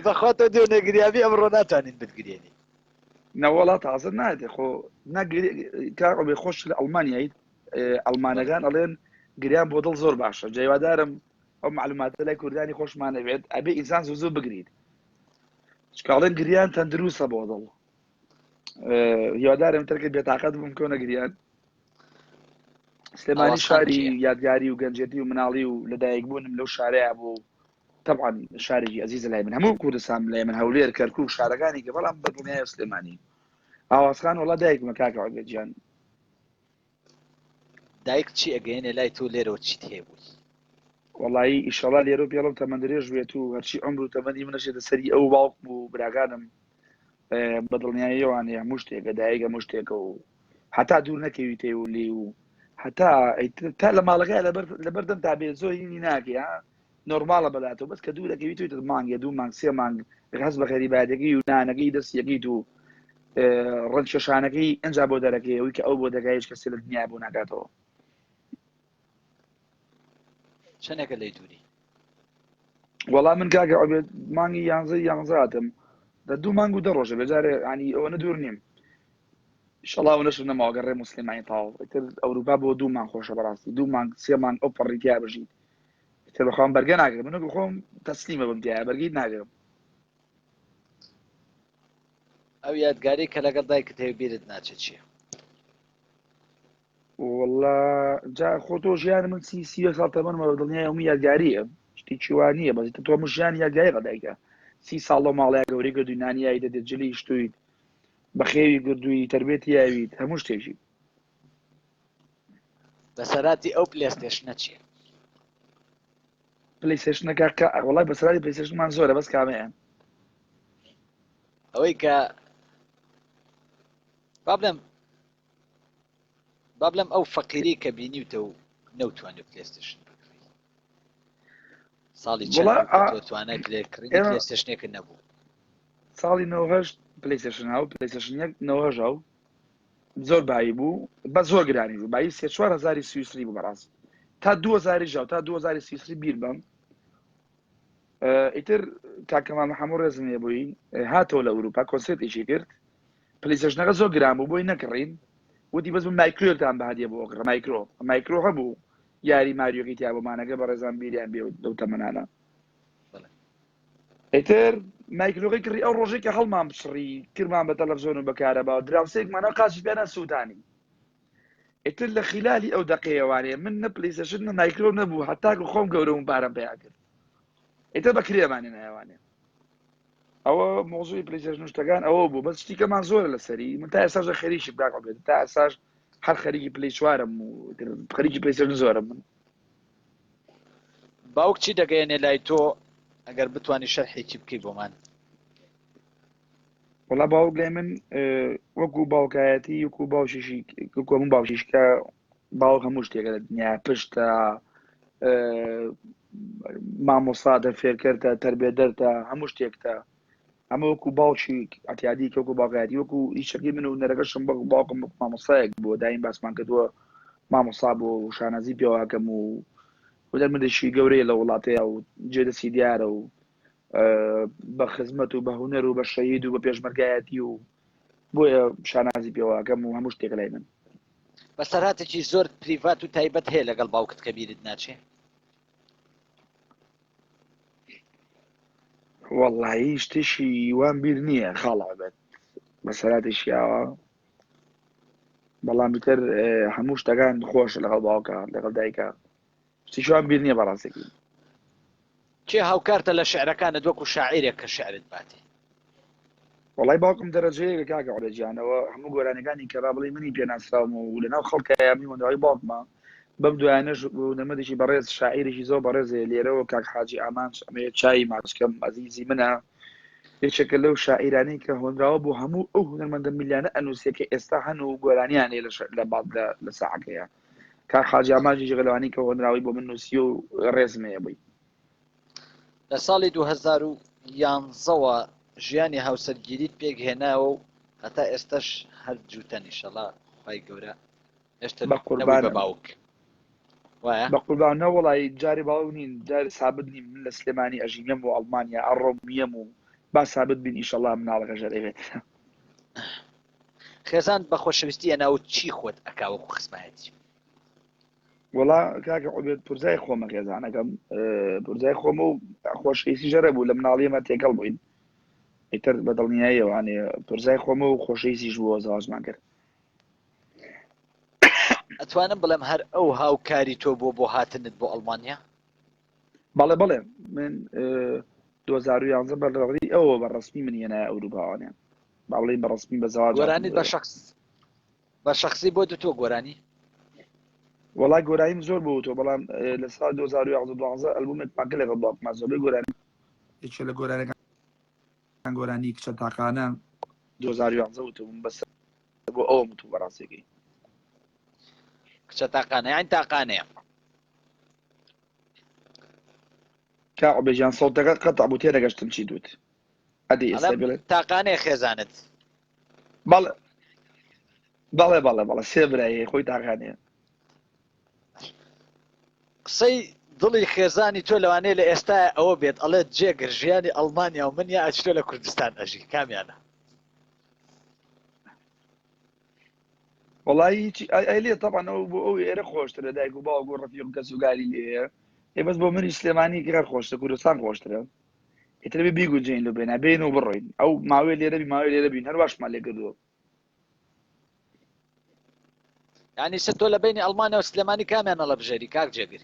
بەخوا تۆ دوێنێ گریابی ئەمڕۆ ناتوانین بتگرێنی نەوەڵا تازە نادێ خۆ نەگری کاک عوبێ خۆش لە ئەڵمانیایت ئەڵمانەکان ئەڵێن گریان بۆ دڵ زۆر باشە جەیوادارم ئەو معلوماتە لای کوردانی خۆشمانە بێت ئەبێ ئینسان زوو زوو بگریت چکاڵێن گریان تەندروستە بۆ دڵ هیوادارم ترکە بێتاقەت بووم کۆنە گریان سلێمانی شاری یادگاری و گەنجێتی و مناڵی و لەدایک بوونم لەو شارەیە بوو طبعا شارێکی ئەزیزە لای من هەموو کوردستان لای من هەولێر کەرکوک شارەکانی کە بەڵام بەدڵنیای سلێمانی ئاوازخان وڵا دایکمە کاکە عوبێد گیان دایک چی ئەگەیەنێ لای تۆ لێرەوە چیت هەیە بووی؟ وەڵایی ئیشەڵا لێرە پێڵم تەمەن درێژ بێت و هەرچی عمر و تەمەنی منەشێتە سەری ئەو باوکم و براکانم بە دڵنیاییەوانێ هەموو شتێکە دایک هەموو شتێکە و هەتا دوور نەکەویتێ و لێ و هەتا تا لە ماڵەکە لەبەر لەبەردەم تا بێ زۆر هینی ناکەی ها نۆرماڵە بەلاتەوە بەس کە دوور ئەکەوی تۆی مانگێ دوو مانگ سێ مانگ هەست بە غەریبایەتەکەی و نانەکەی دەستیەکەیت و ڕەنجکێشانەکەی ئەجا بۆ دەرەکەی ئەوی کە ئەو بۆ دەگای هیچ کەسێ لە دنیا بۆ ناکاتەوە. چەندێکە لێی دووری؟ وەڵا من کاکە عوبێد مانگی یانزە یانزە هاتم دە دوو مانگ و دە ڕۆژە بێجارێ ینی ئەوەنە دوور نیم ئیشەڵا ئەوەنەشم نەماوە گەڕێ موسلمانی تەواو ئیتر ئەوروپا بۆ دوو مانگ خۆشە بەڕاستی دوو مانگ سێ مانگ ئەو پەڕی تیا بژیت ئیتر بەخوام بەرگە ناگرم من وەکو خۆم تەسلیمە بم تیا بەرگەی ناگرم ئەو یادگاری کە لەگەڵ دایکت هەیە بیرت ناچێت چییە؟ وەڵا جا خۆ تۆ ژیان من سی سی ساڵ تەمەنمە بە دڵنیای هەموو یادگاریە شتێکی وا نییە بەس تۆ هەموو ژیان یادگاری بە دایکە سی ساڵ لەو ماڵەیە گەورەی کردووی نانی یای دەدێت جلی شتویت بەخێوی کردووی تەربێتی یاویت هەموو شتێکی بەسەراتی ئەو پلێستێشنە چییە؟ پلەیستێشنەکە کە وەڵای بەسەراتی پلەیستێشنمان زۆرە بەس کامەیە ئەوەی کە با بڵێم با بڵێم ئەو فەقیری کە بینیوتە و نەوتوانی پلێستێشن بکڕی. ساڵی چەند وەڵا بوو کە ئا تۆ توانای پلێ کڕینی ئێمە پلەیستەیشنێکت نەبوو؟ ساڵی 98 پلەیستەیشن هاو پلەیستەیشن یەک 98 هاو زۆر بایی بوو بە زۆر گرانی بوو بایی سێ چوار هەزاری سویسری بوو بەڕاست تا 2000 ژاو تا 2000 سویسری بیر بم ئیتر کاکەمان محەممە ڕێزم لێ بووی هاتەوە لە ئەوروپا کۆنسێرتێکی کرد پلیسەشنەکە زۆر گران بوو بۆی نەکڕین وتی بەس من مایکرۆتان بە هەدیە بۆ ئەکڕم مایکرۆ مایکرۆ هەبوو یاری ماریۆکەی تیا بۆمانەکە بەڕێزان بیریان بێ لەو تەمەنانە ئیتر مایکرۆکەی کڕی ئەو ڕۆژێک کە هەڵمان بچڕی کرمان بە تەلەفزیۆن و بە کارەبا و دراوسێکمانە قاچی پێ نەسووتانی ئیتر لە خلالی ئەو دەقەیەوانێ من نە پلیسەشن نە مایکرۆ نەبوو هەتاکو خۆم گەورەم و پارەم پیا کرد ئیتر بە کرێمانێ نایوانێ ئەوە مۆزوی پلیسەشن و شتەکان ئەوە بوو بەس شتیکەمان زۆرە لەسەری من تا ئێستاش خەریکی کاک عوبێد تا ئێستاش هەر خەریکی پلی چوارم و خەریکی پلیسەشن زۆرم من باوک چی دەگەیەنێ لای تۆ ئەگەر بتانی شەرحێکی بکەی بۆمان؟ وەڵا باوک لای من وەکو باوکایەتی وەکو باوکیشی وەکو من باوکیش کە باوک هەموو شتێکە لە دنیا پشتە مامۆستا فێرکەرتە تەربێدەرتە هەموو شتێکتە ئەمە وەکو باوکی ئەتیادی وەکو باوکایەتی وەکو ئیشەکەی من و نەرەکەشم بە باوکم وەکو مامۆستایەک بووە دایم باسمان کردووە مامۆستا بوو و شانازی پێواکەم و هونەرمەندێکی گەورەیە لە وڵاتەیە و جێدەستی دیارە و بە خزمەت و بە هونەر و بە شەهید و بە پێشمەرگایەتی و بۆیە شانازی پێواکەم و هەموو شتێک لای من. بەسەرهاتێکی زۆر پریڤات و تایبەت هەیە لەگەڵ باوکت کە بیرت ناچێ؟ وەڵایی شتێکی وام بیر نییە خاڵ عوبێد بەسەراتێکی ئاوا بەڵام ئیتر هەموو شتەکان خۆشە لەگەڵ باوکە لەگەڵ دایکە شتێکی وام بیر نییە بەڕاستێکی. کێ هاوکارتە لە شعرەکانت وەکو شاعیرێک کە شعرت باتێ؟ وەڵای باوکم دەرەجەیەکە کاکە عوبێد گیان ئەوە هەموو گۆرانیەکانی کە با بڵێی منی پێ ناسراوم و لەناو خەڵکایە من هۆنراوەی باوکمە بەم دوایانەش هونەرمەندێکی بەڕێز شاعیرێکی زۆر بەڕێزێ لێرەوە کاک حاجی ئامانج ئەمەیە چای ماچکەم ئەزیزی منە یەکێکە لەو شاعیرانەی کە هۆنراوە بۆ هەموو ئەو هونەرمەندە میلیانە ئەنووسێ کە ئێستا هەن و گۆرانیان هەیە لە لە ساعەکەیە کاک حاجی ئامانج یەکێکە لەوانەی کە هۆنراوەی بۆ من نووسی و ڕێزم هەیە بۆی. لە ساڵی 2011 وە ژیانی هاوسەرگیریت پێک هێناوە و هەتا ئێستەش هەر جووتەن ئیشەڵا خوای گەورە هێشتا بە نەبووی بە قوربانم باوک وایە؟ بە قوربان نەوەڵی جارێ باوک نین جارێ سابت نیم من لە سلێمانی ئەژیم یەم و ئەڵمانیا ئەڕۆم یەم و با سابت بین ئیشەڵا مناڵەکەش هەر ئەبێت. خێزان بە خۆشەویستی ئەناو چی خۆت ئەکا وەکو خزمایەتی؟ وەڵا کاکە عوبێد پورزای خۆمە خێزانەکەم پورزای خۆمە و خۆشەویستی ژەرە بوو لە مناڵیەمە تێکەڵ بووین ئیتر بە دڵنیاییەوانێ پورزای خۆمە و خۆشەویستیش بووە زەواجمان کرد. ئەتوانم بڵێم هەر ئەو هاوکاری تۆ بووە بۆ هاتنت بۆ ئەڵمانیا؟ بەڵێ بەڵێ من 2011 بە ڕێی ئەوە بە ڕسمی من هێنایە ئەوروپاوانێ با بڵێین بە ڕسمی بە زەواج هاتم گۆرانیت بە بۆ شخص بە شخصی بۆ دوتوە گۆرانی؟ وەڵا گۆرانیم زۆر بۆ وتوە بەڵام لە ساڵ 2011 12 ئەلبومێکمان کرد لەگەڵ باوکما زۆربەی گۆرانی یەکێ لە گۆرانیەکان گۆرانی کچە تاقانە 2011 وتبووم بەس بۆ ئەوەم وتوو بەڕاستیەکەی. کچە تاقانە یانی تاقانەیە. کا عوبێ گیان سەوتەکە قەتع بوو تێنەگەشتم چیت وت ئەدی ئێستا ئەڵێم بڵێ تاقانەیە خێزانت. بەڵێ بەڵێ بەڵێ بەڵێ سێ برای هەیە خۆی تاقانەیە. قسەی دڵی خێزانی تۆ لەوانەیە لە ئێستایا ئەوە بێت ئەڵێت جێگر ژیانی ئەڵمانیا و من یا ئەچتۆ لە کوردستان ئەژی کامیانە؟ وەڵایی هیچی ئەی لێ تەبعەن ئەو بۆ ئەو ئێرە خۆشترە دایک و باوک و ڕەفیق و کەسوکاری لێیە ئێ بەس بۆ منی سلێمانی گەر خۆشترە کوردستان خۆشترە ئیتر بێ بیگونجێین لۆ بێنا بێین و بڕۆین ئەو ماوەی لێرە بی ماوەی لێرە بین هەر واشمان لێ کردووە یعنی سە تۆ لە بینی ئەڵمانیا و سلێمانی کامیان هەڵەبژێری کاک جێگر؟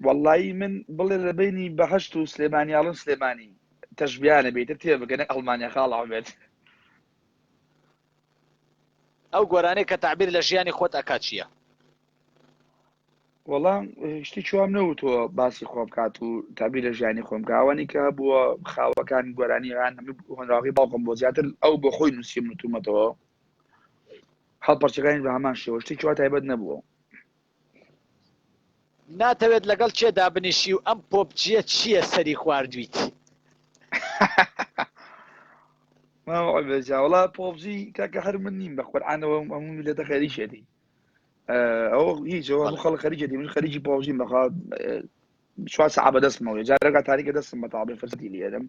وەڵایی من بڵێ لە بینی بەهەشت و سلێمانی ئەڵێم سلێمانی تەشبیانە بێ ئیتر تێ بگە نەک ئەڵمانیا خاڵ بێت. ئەو گۆرانیە کە تەعبیر لە ژیانی خۆت ئەکا چیە؟ وەڵا شتێکی وام نەوتووە باسی خۆم کات و تابی لە ژیانی خۆم کە ئەوانی کە بووە خاوەکان گۆرانیان هۆنراوەکەی باوکم بۆ زیاتر ئەو بۆ خۆی نووسیم نوتومەتەوە هەڵپەرچەکانی بە هەمان شێوە شتێکی وا تایبەت نەبووە. ناتەوێت لەگەڵ کێ دابنیشی و ئەم پۆپجیە چییە سەری خواردویت؟ وڵا پۆبجی کاکە هەر من نیم بە قورعانەوە هەموو میلەتە خەریکێتی ئەو هیچ هەموو خەڵک خەریکێتی من خەریکی پۆبجیم بەخوا چوار سەعات بەدەستمەوە جارەکە تاریکە دەستم بەتاڵ بێ فرسەتی لێدەم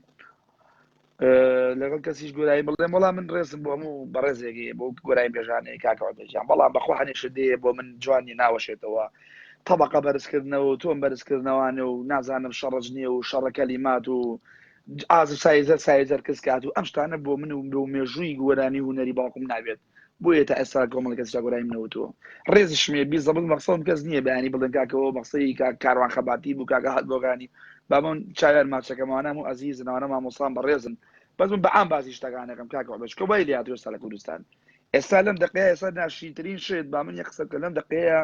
لەگەڵ کەسیش گۆرایی بڵێم وەڵام من ڕێزم بۆ هەموو بەڕێزێکی بۆ گۆرای بێژانەیە کاکەوە دەژیان بەڵام بەخوا هەنێشە دێ بۆ من جوانی ناوەشێتەوە طبقە بەرزکردنەوە و تۆم بەرزکردنەوانە و نازانم شەڕەج نییە و شەڕە کەلیمات و ئاز سایزەر سایزەر کەس کات و ئەم شتانە بۆ من و بۆ مێژووی گۆرانی هونەری باوکم نابێت بۆیە تا ئێستا کۆمەڵی کەس گۆرانیم نەوتووە ڕێزیشم هەیە بیزەبت مەقسەدم کەس نییە بەیانی بڵێن کاکەوە مەقسەی کاک کاروان خەباتی بوو کاکە هات بۆگانی با من چاویان ماچەکەم ئەوانە هەموو ئەزیزن ئەوانە مامۆستان بەڕێزن بەس من بە عام باسی شتەکانەکەم کاکە عوبێد چونکە وای لێهاتووە ئێستا لە کوردستان ئێستا لەم دەقەیە ئێستا ناشرینترین شت با من یەک قسە بکەم لەم دەقەیە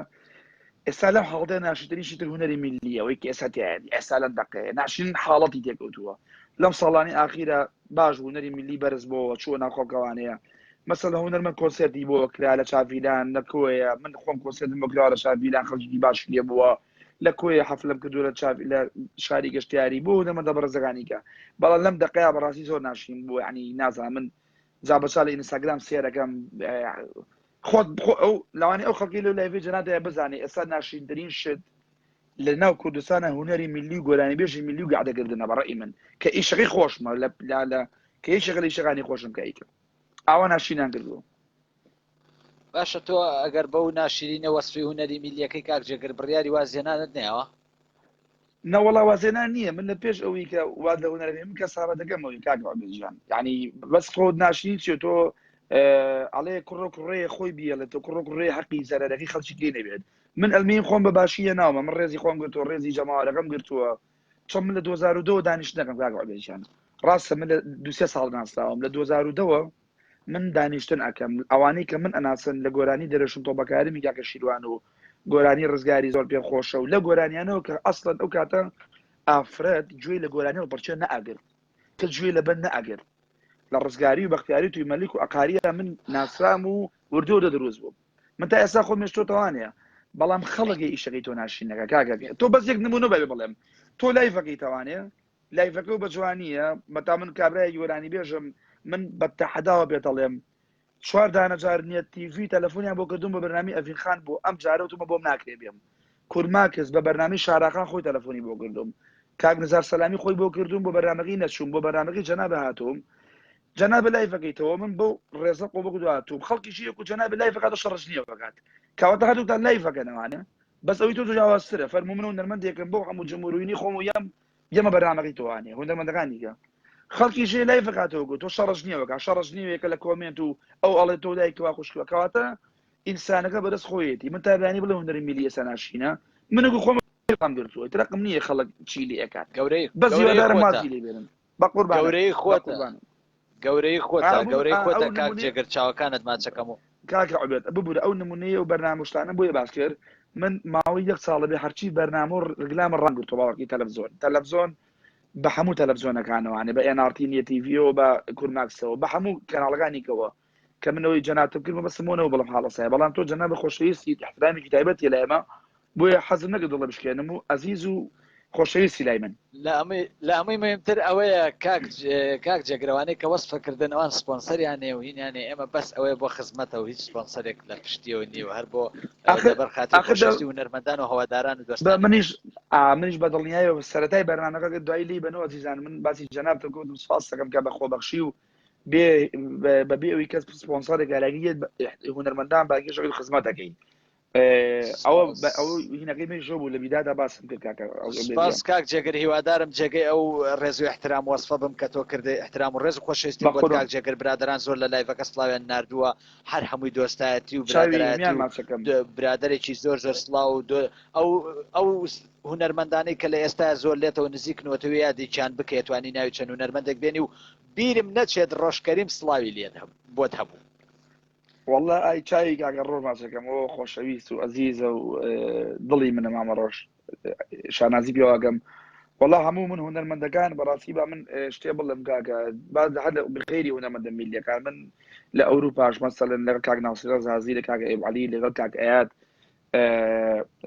ئێستا لەم حاڵەتە ناشرینترین شت هونەری میللیە ئەوەی کە ئێستا تیایەتی ئێستا لەم دەقەیە ناشرین حاڵەتی تێکەوتووە لەم ساڵانی ئاخیرە باش هونەری میللی بەرز بۆوە چووە ناو خەڵکەوانەیە مەسەلە هونەرمەند کۆنسێرتی بۆ کرا لە چاڤیلان لە کۆیە من خۆم کۆنسێرتم بۆ کراوە لە چاڤیلان خەڵکێکی باشی لێ بووە لە کۆیە حەفلەم کردووە لە چاڤ لە شاری گەشتیاری بۆ هونەرمەندە بەڕێزەکانی کە بەڵام لەم دەقەیە بەڕاستی زۆر ناشرین بوو یعنی نازانم من جا بەچا لە ئینستاگرام سێرەکەم خۆت خۆ ئەو لەوانەیە ئەو خەڵکی لەو live ی جەنابتە بزانێ ئێستا ناشرینترین شت لە ناو کوردستانە هونەری میللی و گۆرانیبێژی میللی و گەعدەکردنە بە ڕەئی من کە ئیشەکەی خۆشمە لە لە کە یەکێکە لە ئیشەکانی خۆشم کە ئەیکەم ئاوا ناشرینان کردووە. باشە تۆ ئەگەر بەو ناشرینە وەسفی هونەری میللیەکەی کاک جێگر بڕیاری وازهێنانت نەیاوە؟ نەوەڵا وازهێنان نییە من لە پێش ئەوەی کە واز لە هونەر بێنم کەسابەتەکەم ئەوی کاک عوبێد گیان یعنی بەس خۆت ناشرین چیە تۆ ئەڵێ کوڕە کوڕەیە خۆی بیەڵێت تۆ کوڕە کوڕەیە حەقی زەرەرەکەی خەڵکی کەی نەبێت من ئەلمیم خۆم بە باشی هێناومە من ڕێزی خۆم گرتووە ڕێزی جەماوەرەکەم گرتووە چۆن من لە 2002 دانیشتنەکەم کاک عوبێد گیان ڕاستە من لە دو سێ ساڵ ناسراوم لە 2002ەوە من دانیشتن ئەکەم ئەوانەی کە من ئەناسن لە گۆرانی دەرەشم تۆبەکارمی کاکە شیروان و گۆرانی ڕزگاری زۆر پێم خۆشە و لە گۆرانیانەوە کە ئەسڵەن ئەو کاتە ئافرەت گوێی لە گۆرانی هەڵپەرچێ نەئەگرت کە گوێی لە بەند نەئەگرت لە ڕزگاری و بەختیاری توی مەلیک و ئەقاریە من ناسرام و وردە وردە دروست بووم من تا ئێستا خۆم مێشتۆتەوانەیە بەڵام خەڵکی ئیشەکەی تۆ ناشینەکە کاکە تۆ بەس یەک نمونە بەێ بڵێم تۆ live ەکەی تەوانێ live ەکە و بە جوانیە مەتا من کابرای گۆرانی بێژم من بە تەحەداوە پێتەڵێم چوار دانە جار نیە تیڤی تەلەفۆنیان بۆ کردوم بە بەرنامی ئەڤین خان بۆ ئەم جارە وتومە بۆم ناکرێ بێم کورماکس بە بەرنامی شاراخان خۆی تەلەفۆنی بۆ کردوم کاک نزار سەلامی خۆی بۆ کردوم بۆ بەرنامەکەی نەچووم بۆ بەرنامەکەی جەنابە هاتووم جەنابە live ەکەیتەوە من بۆ ڕێزە قۆ بۆ هاتووم خەڵکیشی یەکو جەنابە live ەکات و شەڕش نییە بکات کاواتە هەردووکتان live ەکەنەوانە بەس ئەوی تۆ جیاوازترە فەرموو من هونەرمەندێکم بۆ هەموو جمهوروینی خۆم و یەم یەمە بەرنامەکەی تۆوانێ هونەرمەندەکانی کە خەڵکی ژێ live ەکاتەوە گوت تۆ شەڕش نییە وەکە شەڕش نییە لە comment و ئەو ئەڵێ تۆ دایکەوە خوشکوە کەواتە ئینسانەکە بەدەست خۆیەتی من تا بەیانی بڵێ هونەری میلی ئێستا ناشینە من گو خۆم خۆم گرتووە ترقم نییە خەڵک چی لێ ئەکات گەورەی بەس گەورەی هیوادارم خۆتە وازی لێ بێنن بە قوربانت گەورەی بە خۆتە قوربانت گەورەی ئا خۆتە بوو گەورەی ئا خۆتە ئەو کاک نمونەی جێگر چاوەکانت ماچەکەم و کاکە عوبێد ببورە ئەو نمونەیە و بەرنامە و شتانە بۆیە باس کرد من ماوەی یەک ساڵە بێ هەرچی بەرنامە و ڕگلامە ڕام گرتووە باوەڕکەی تەلەفزۆن تەلەفزۆن بە هەموو تەلەفزیۆنەکانەوانێ بە NRT نیە تیڤیەوە بە کورماکسەوە بە هەموو کەناڵەکانی کەوە کە من ئەوەی جەنابتم کرد مەبەستم بۆ نەبوو بڵێم حاڵەسایە بەڵام تۆ جەنابە خۆشەویستی احترامێکی تایبەتی لای ئێمە بۆیە حەزم نەکرد دڵە بشکێنم و ئەزیز و خۆشەویستی لای من. لە هەمووی مهمتر ئەوەیە کاک کاک جێگرەوانەی کە وەسفە کردن ئەوان سپۆنسەریان هەیە و هینیان هەیە ئێمە بەس ئەوەیە بۆ خزمەتە و هیچ سپۆنسەرێک لە پشتیەوە نییە و هەر بۆ ئاخر لەبەر خاتری ئاخر دە خۆشەویستی هونەرمەندان و هەواداران و بە دۆستانی منیش ئا منیش بە دڵنیایەوە سەرەتای بەرنامەکە کە دوایی لێی بەنەوە ئەزیزان من باسی جەنابتم کردم سپاس دەکەم کە بە خۆبەخشی و بێ بە بێ ئەوی کەس سپۆنسەرێک یالاگی یەت هونەرمەندان باگێژەکەی خزمەت دەکەین ئەوە ئەو هینەکەی من ژۆ بوو لە بیدادا باسم کرد کاکە سپاس کاک جێگر هیوادارم جێگەی ئەو ڕێز و احترام وەسفە بم کە تۆ کردی احترام و ڕێز و خۆشەویستیم بۆت کاک جێگر برادران زۆر لە live ەکە سڵاویان ناردووە هەر هەمووی دۆستایەتی و برادەرایەتی و برادێکی زۆر زۆر سڵاو و ئەو ئەو هونەرمەندانەی کە لە ئێستا زۆر لێتەوە نزیکنەوە تۆ یادێکیان بکەیت توانی ناوی چەند هونەرمەندێک بێنی و بیرم نەچێت ڕۆژ کەریم سڵاوی لێت بۆت هەبوو. واللە ئای چاوی کاکە ڕۆژ ماچەکەم ئەوە خۆشەویست و ئەزیزە و دڵی منە مامە ڕۆژ شانازی پێواگەم وەڵا هەموو من هونەرمەندەکان بەڕاستی با من شتێ بڵێم کاکە با هەر لە بخێری هونەرمەندە میلیەکان من لە ئەوروپاش مەسەلەن لەگەڵ کاک ناسیرە زازی لە کاک ئەیب عەلی لەگەڵ کاک ئەیاد.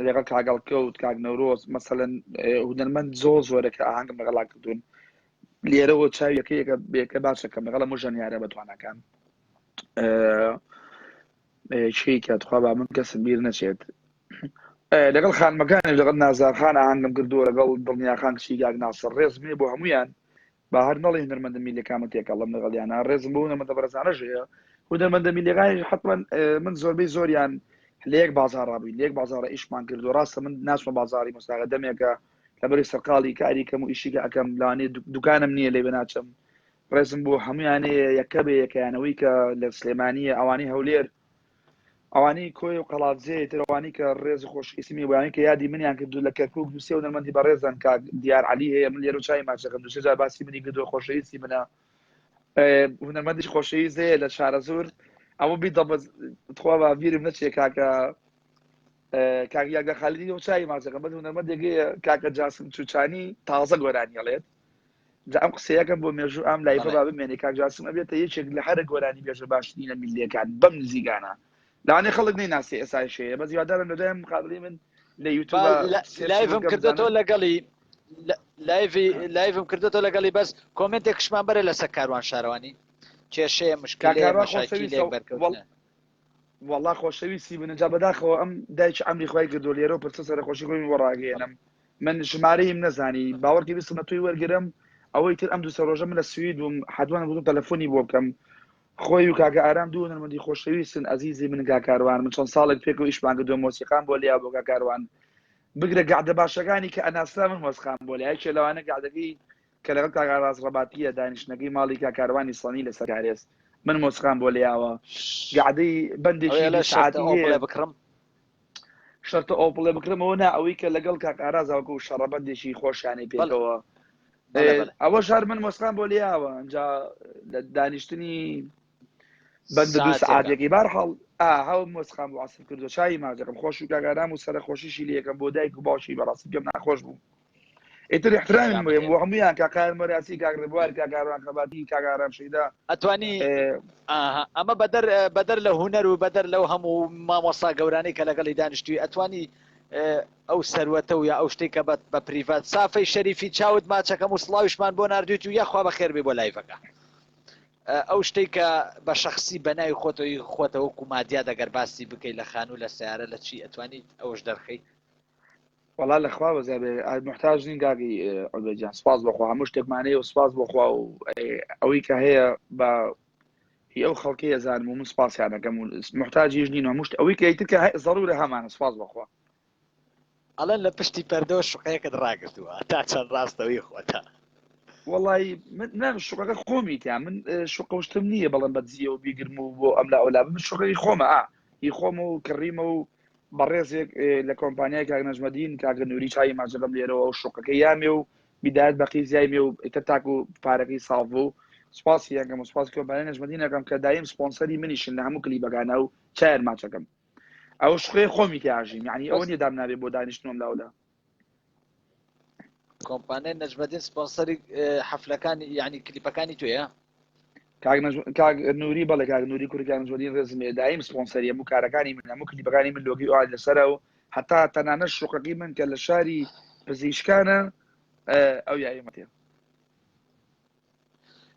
لەگەڵ کاگەڵ کەوت کاک نەورۆز مەسەلەن هونەرمەند زۆر زۆرە کە ئاهەنگم لەگەڵا کردوون لێرەوە چاویەکەیەکە بێکە باشەکەم لەگەڵ هەموو ژەنیارە بەتوانەکان چی کە تخوا با من کەسم بیر نەچێت لەگەڵ خانمەکانیش لەگەڵ نازارخان ئاهەنگم کردووە لەگەڵ دڵنیاخان کچی کاک ناسر ڕێزم هەیە بۆ هەمویان با هەر نەڵێ هونەرمەندە میلەکانمە تێکەڵم لەگەڵیانە ڕێزم بۆ هونەرمەندە بەڕێزانەش هەیە هونەرمەندە میلەکانیش حتمما من زۆربەی زۆریان لە یەک بازاڕا بووین لە یەک بازاڕە ئیشمان کردو ڕاستە من ناچمە بازاڕی مۆساغە دەمێکە لەبەری سەرقاڵی کاری کەم و ئیشیکە ئەەکەم لەوانەیە دوکانم نییە لێ بناچم ڕێزم بۆ هەمویان هەیە یەکە بە یەکەیانەوەی کە لە سلێمانیە ئەوانەی هەولێر ئەوانەی کۆی و قەڵادزێ تر ئەوانەی کە ڕێز و خۆشەویستی بۆیان کە یادی منیان کردو لە کەرکک دوسێ و نەرمەندی بەڕێزن کاک دیار علی هەیە من لێرە چای ماچەکەم دوسێ جار باسی منی کردو خۆشەویستی منە هونەرمەندی خۆشەویست هەیە لە شارەزوور ئەوە بی دەبەز تخوا با بیرم نەچێ کاکە کاک یاگە خالیدی و چای ماچەکەم بەس هونەرمەندێک هەیە کاکە جاسم چوچانی تازە گۆرانی ئەڵێت جا ئەم قسەیەکەم بۆ مێژوو ئەم live ە با بمێنێ کاک جاسم ئەبێتە یەکێک لە هەرە گۆرانی بێژە باشترینە میللیەکان بەم نزیکانە لەوانەیە خەڵک نەیناسێ ئێستا شەیە بەس هیوادارم لە دوای ئەم مقابلەی من لە یوتیوب live م کردێتەوە لەگەڵی live ی live م کردێتەوە لەگەڵی بەس کۆمنتێکشمان بەرە لەسەر کاروان شارەوانی کێشەیە مشکلەیە مەشاکیلێک بەرکەوتنە وەڵا خۆشەویستی بن جا بەداخەوە ئەم دایکی عەمری خوای کردو لێرەوە پرسە سەرەخۆشی خۆی بۆ ڕاگەیەنم من ژمارەیم نەزانی باوەڕکی ویستم لە تۆی وەرگرم ئەوەی تر ئەم دوو ڕۆژە من لە سوید بووم حەتمەن بووم تەلەفۆنی بۆ بکەم خۆی و کاکە ئارام دوو هونەرمەندی خۆشەویستن ئەزیزی من کاک کاروان من چەند ساڵێک پێکەوە ئیشمان کردووە مۆسیقام بۆ لیا بۆ کاک کاروان بگرە گەعدە باشەکانی کە ئەناسرا من مۆسیقام بۆ لیا یەکێ لەوانە گەعدەکەی کە لەگەڵ کاک ئاراس ڕەباتییە دانیشتنەکەی ماڵی کاک کاروانی سەنی لەسەر کارێز من مۆسیقام بۆ لێیاوە گەعدەی بەندێکی ئەوەی دوو شەرتە سەعاتی ئۆپڵێ هەیە بکڕم شەرتە ئۆپڵێ بکڕمەوە نا ئەوەی کە لەگەڵ کاک ئاراز وەکو شەڕەبەندێکی خۆشیانەی بەڵێ پێکەوە بەڵێ بەڵێ ئەوە شار من مۆسیقام بۆ لێیاوە ئەنجا لە دانیشتنی بەند دوو ساعتێکە سەعاتێکی بارحاڵ ئا هەو مۆسیقام بۆ عەسف کردو چای ماجەکەم خۆش و کاک ئارام و سەرەخۆشیشی لێکەم بۆ دایک و باوکی بەڕاستی پێم ناخۆش بوو ئیتر احترامم سەلامت بۆ هەیە بۆ هەمویان کاک قاهر مەراسی کاک ڕێبوار کاک ئارام خەباتی کاک ئارام شەیدا ئەتوانی ئاها ئەمە بەدەر بەدەر لە هونەر و بەدەر لەو هەموو مامۆستا گەورانەی کە لەگەڵی دانیشتووی ئەتوانی ئەو سەروەتە و یا ئەو شتێک کە بە private سافەی شەریفی چاوت ماچەکەم و سڵاویشمان بۆ ناردویت و یاخوا بەخێر بێ بۆ live ەکە ئەو شتێک کە بە شخصی بە ناوی خۆتەوەی خۆتە وەکو مادیات ئەگەر باسی بکەیت لە خانوو لە سیارە لە چی ئەتوانیت ئەوش دەرخەیت وەڵا لە خوا بەزیا بێ محتاج نین کاکی عوبێد گیان سپاس بۆ خوا هەموو شتێکمان هەیە و سپاس بۆ خوا و ئەوەی کە هەیە بە هی ئەو خەڵکی ئەزانم و من سپاسیان ئەکەم و محتاجیش نین و هەموو شت ئەوەی کە ئیتر کە زەرورە هەمانە سپاس بۆ خوا. ئەڵێن لە پشتی پەردەوە شوقەیەکت ڕاگرتووە تا چەند ڕاستە وی خۆتە. وەڵی من نا شوقەکە خۆمی تیا من شوقە و شتم نییە بەڵێم بە دزیەوە بیگرم و بۆ ئەم لا ئەولا من شوقەی خۆمە ئا هی خۆم و کڕیمە و بەڕێزێک لە کۆمپانیای کاک نەجمەدین کاکە نوری چاوی ماچەکەم لێرەوە ئەو شوقەکەی یامێ و بیدایەت بەقی زیایمێ و ئیتر تاکو پارەکەی ساڵ بوو سپاسی یەکەم و سپاسی کۆمپانیای نەجمەدین ئەکەم کە دایم سپۆنسەری منیشن لە هەموو کلیپەکانە و چایان ماچەکەم ئەو شوقەی خۆمی تیاژیم یعنی ئەوە نییە دامنابێ بۆ دانیشتنم لاولا کۆمپانیای نەجمەدین سپۆنسەری حەفلەکانی یعنی کلیپەکانی توێە کاک نەج کاک نوری بەڵێ کاک نوری کوڕی کاک نەجمەدین ڕێزم لێ دایم سپۆنسەری هەموو کارەکانی من هەموو کلیپەکانی من لۆگی ئەوان لەسەرە و هەتا تەنانەت شوقەکەی من کە لە شاری پزیشکانە ئەو یاریمەتێ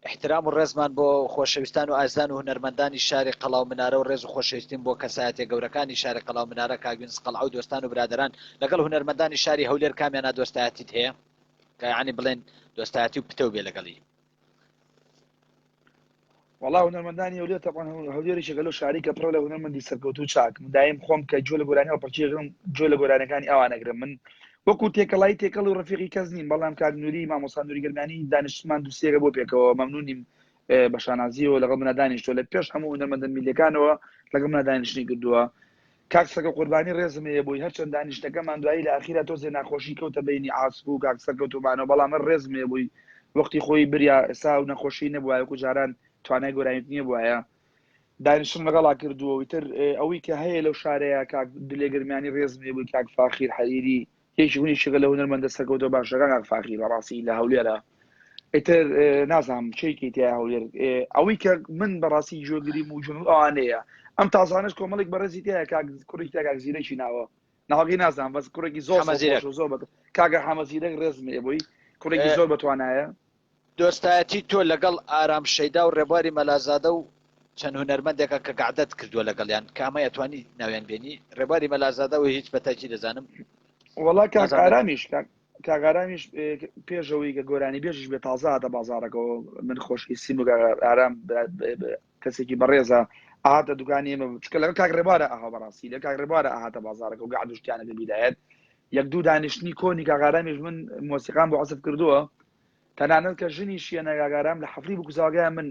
احترام و ڕێزمان بۆ خۆشەویستان و ئازیزان و هونەرمەندانی شاری قەڵا و منارە و ڕێز و خۆشەویستیم بۆ کەسایەتیە گەورەکانی شاری قەڵا و منارە کاک یونس قەڵعە و دۆستان و برادەران لەگەڵ هونەرمەندانی شاری هەولێر کامیانا دۆستایەتیت هەیە کە یانی بڵێن دۆستایەتی و پتەو بێ لەگەڵی وەڵا هونەرمەندانی هەولێر تەبعەن هەولێر یەکێکە لەو شاری کە پڕە لە هونەرمەندی سەرکەوتوو چاک من دایم خۆم کە گوێ لە گۆرانی هەڵپەرچی ئەگرم گوێ لە گۆرانیەکانی ئەوان ئەگرم من وەکو تێکەڵایی تێکەڵ و ڕەفیقی کەس نیم بەڵام کاک نوری مامۆستا نوری گەرمیانی دانیشتمان دووسێکە بۆ پێکەوە مەمنونیم بە شانازیەوە لەگەڵ منە دانیشتووە لە پێش هەموو هونەرمەندە میلەکانەوە لەگەڵ منە دانیشتنی کردووە کاک سەرکەوت قوربانی ڕێزم هەیە بۆی هەرچەند دانیشتنەکەمان دوایی لە ئاخیرا تۆزێ ناخۆشی کەوتە بەینی عاسف و کاک سەرکەوتومانەوە بەڵام هەر ڕێزم هەیە بۆی وەختی خۆی بریا ئێستا و نەخۆشی نەبوایە وەکو جاران توانای گۆرانیوتنی نەبوایە دانیشتن لەگەڵا کردووە و ئیتر ئەوەی کە هەیە لەو شارەیە کاک دلێ گەرمیانی ڕێزم هەیە بۆی کاک فاخیر حەریری یەکی هونیشێکە لە هونەرمەندە سەرکەوتوە باشەکان کاک فاخیر بەڕاستی لە هەولێرە. ئیتر نازانم چێکی تیا هەولێر ئەوەی کە من بەڕاستی گوێگریم و جون ئەوانەیە ئەم تازانش کۆمەڵێک بەڕێزی تیا کاک کوڕی تیا کاک زیرەکی ناوە ناوەکەی نازانم بەس کوڕێکی زۆر حەمەزیرەک. زۆر بە کاکە حەمەزیرەک ڕێزم هەیە بۆی کوڕێکی زۆر بەتوانایە دۆستایەتی تۆ لەگەڵ ئارام شەیدا و ڕێبواری مەلازادە و چەند هونەرمەندێکە کە گەعدەت کردووە لەگەڵیان کامەی ئەتوانی ناویان بێنی ڕێبواری مەلازادە و هیچ بەتاکی دەزانم وەڵا کاک ئارامیش کاک کاک ئارامیش پێشەوەی کە گۆرانی بێژیش بێ تازە هاتە بازارەکەەوە من خۆشویستیم و کاک ئارام کەسێکی بەڕێزە ئاهاتە دوکانی ئێمە چکە لەگەڵ کاک ڕێبارە ئەها بەڕاستی لە کاک ڕێبارە ئاهاتە بازارەکە و گەعدوشتیانە لە بیدایەت یەک دوو دانیشتنی کۆنی کاک ئارامیش من مۆسیقام بۆ عەزف کردووە تەنانەت کە ژنی شیەنە کاک ئارام لە حەفلی بکوزاگای من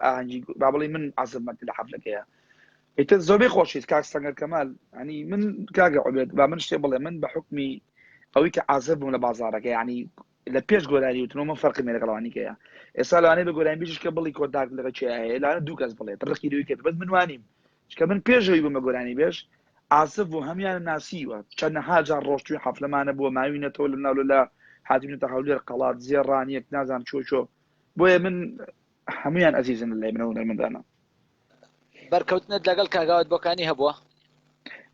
ئاهەنگی با بڵێ من عەزف مەکرد لە حەفلەکەیە ئیتر زۆربەی خۆشیت کاک سەنگەر کەمال ینی من کاکە عوبێت با من شتێ بڵێ من بە حکمی ئەوەی کە عازب بووم لە بازارەکە ینی لە پێش گۆرانی وتنەوە من فەرقی مێ لەگەڵوانی کەیە ئێستا لەوانەیە بە گۆرانی بیژش کە بڵی کۆنتاکت لەگەڵ کێ هەیە لەوانە دوو کەس بڵێت ڕقی لەوی کرد بەس من وانیم چکە من پێشەوەی بووم بە گۆرانی بێژ عازب بوو هەمیان ناسیوە چەندەها جار ڕۆشتوی حەفلەمانە بووە ماوینەتەوە لە ناو لە هاتوینەتە هەولێر قەڵات زێڕانیەک نازانم چۆ چۆ بۆیە من هەمویان ئەزیزن لای منەوە هونەرمەندانە بەرکەوتنت لەگەڵ کاک ئاوات بۆکانی هەبووە؟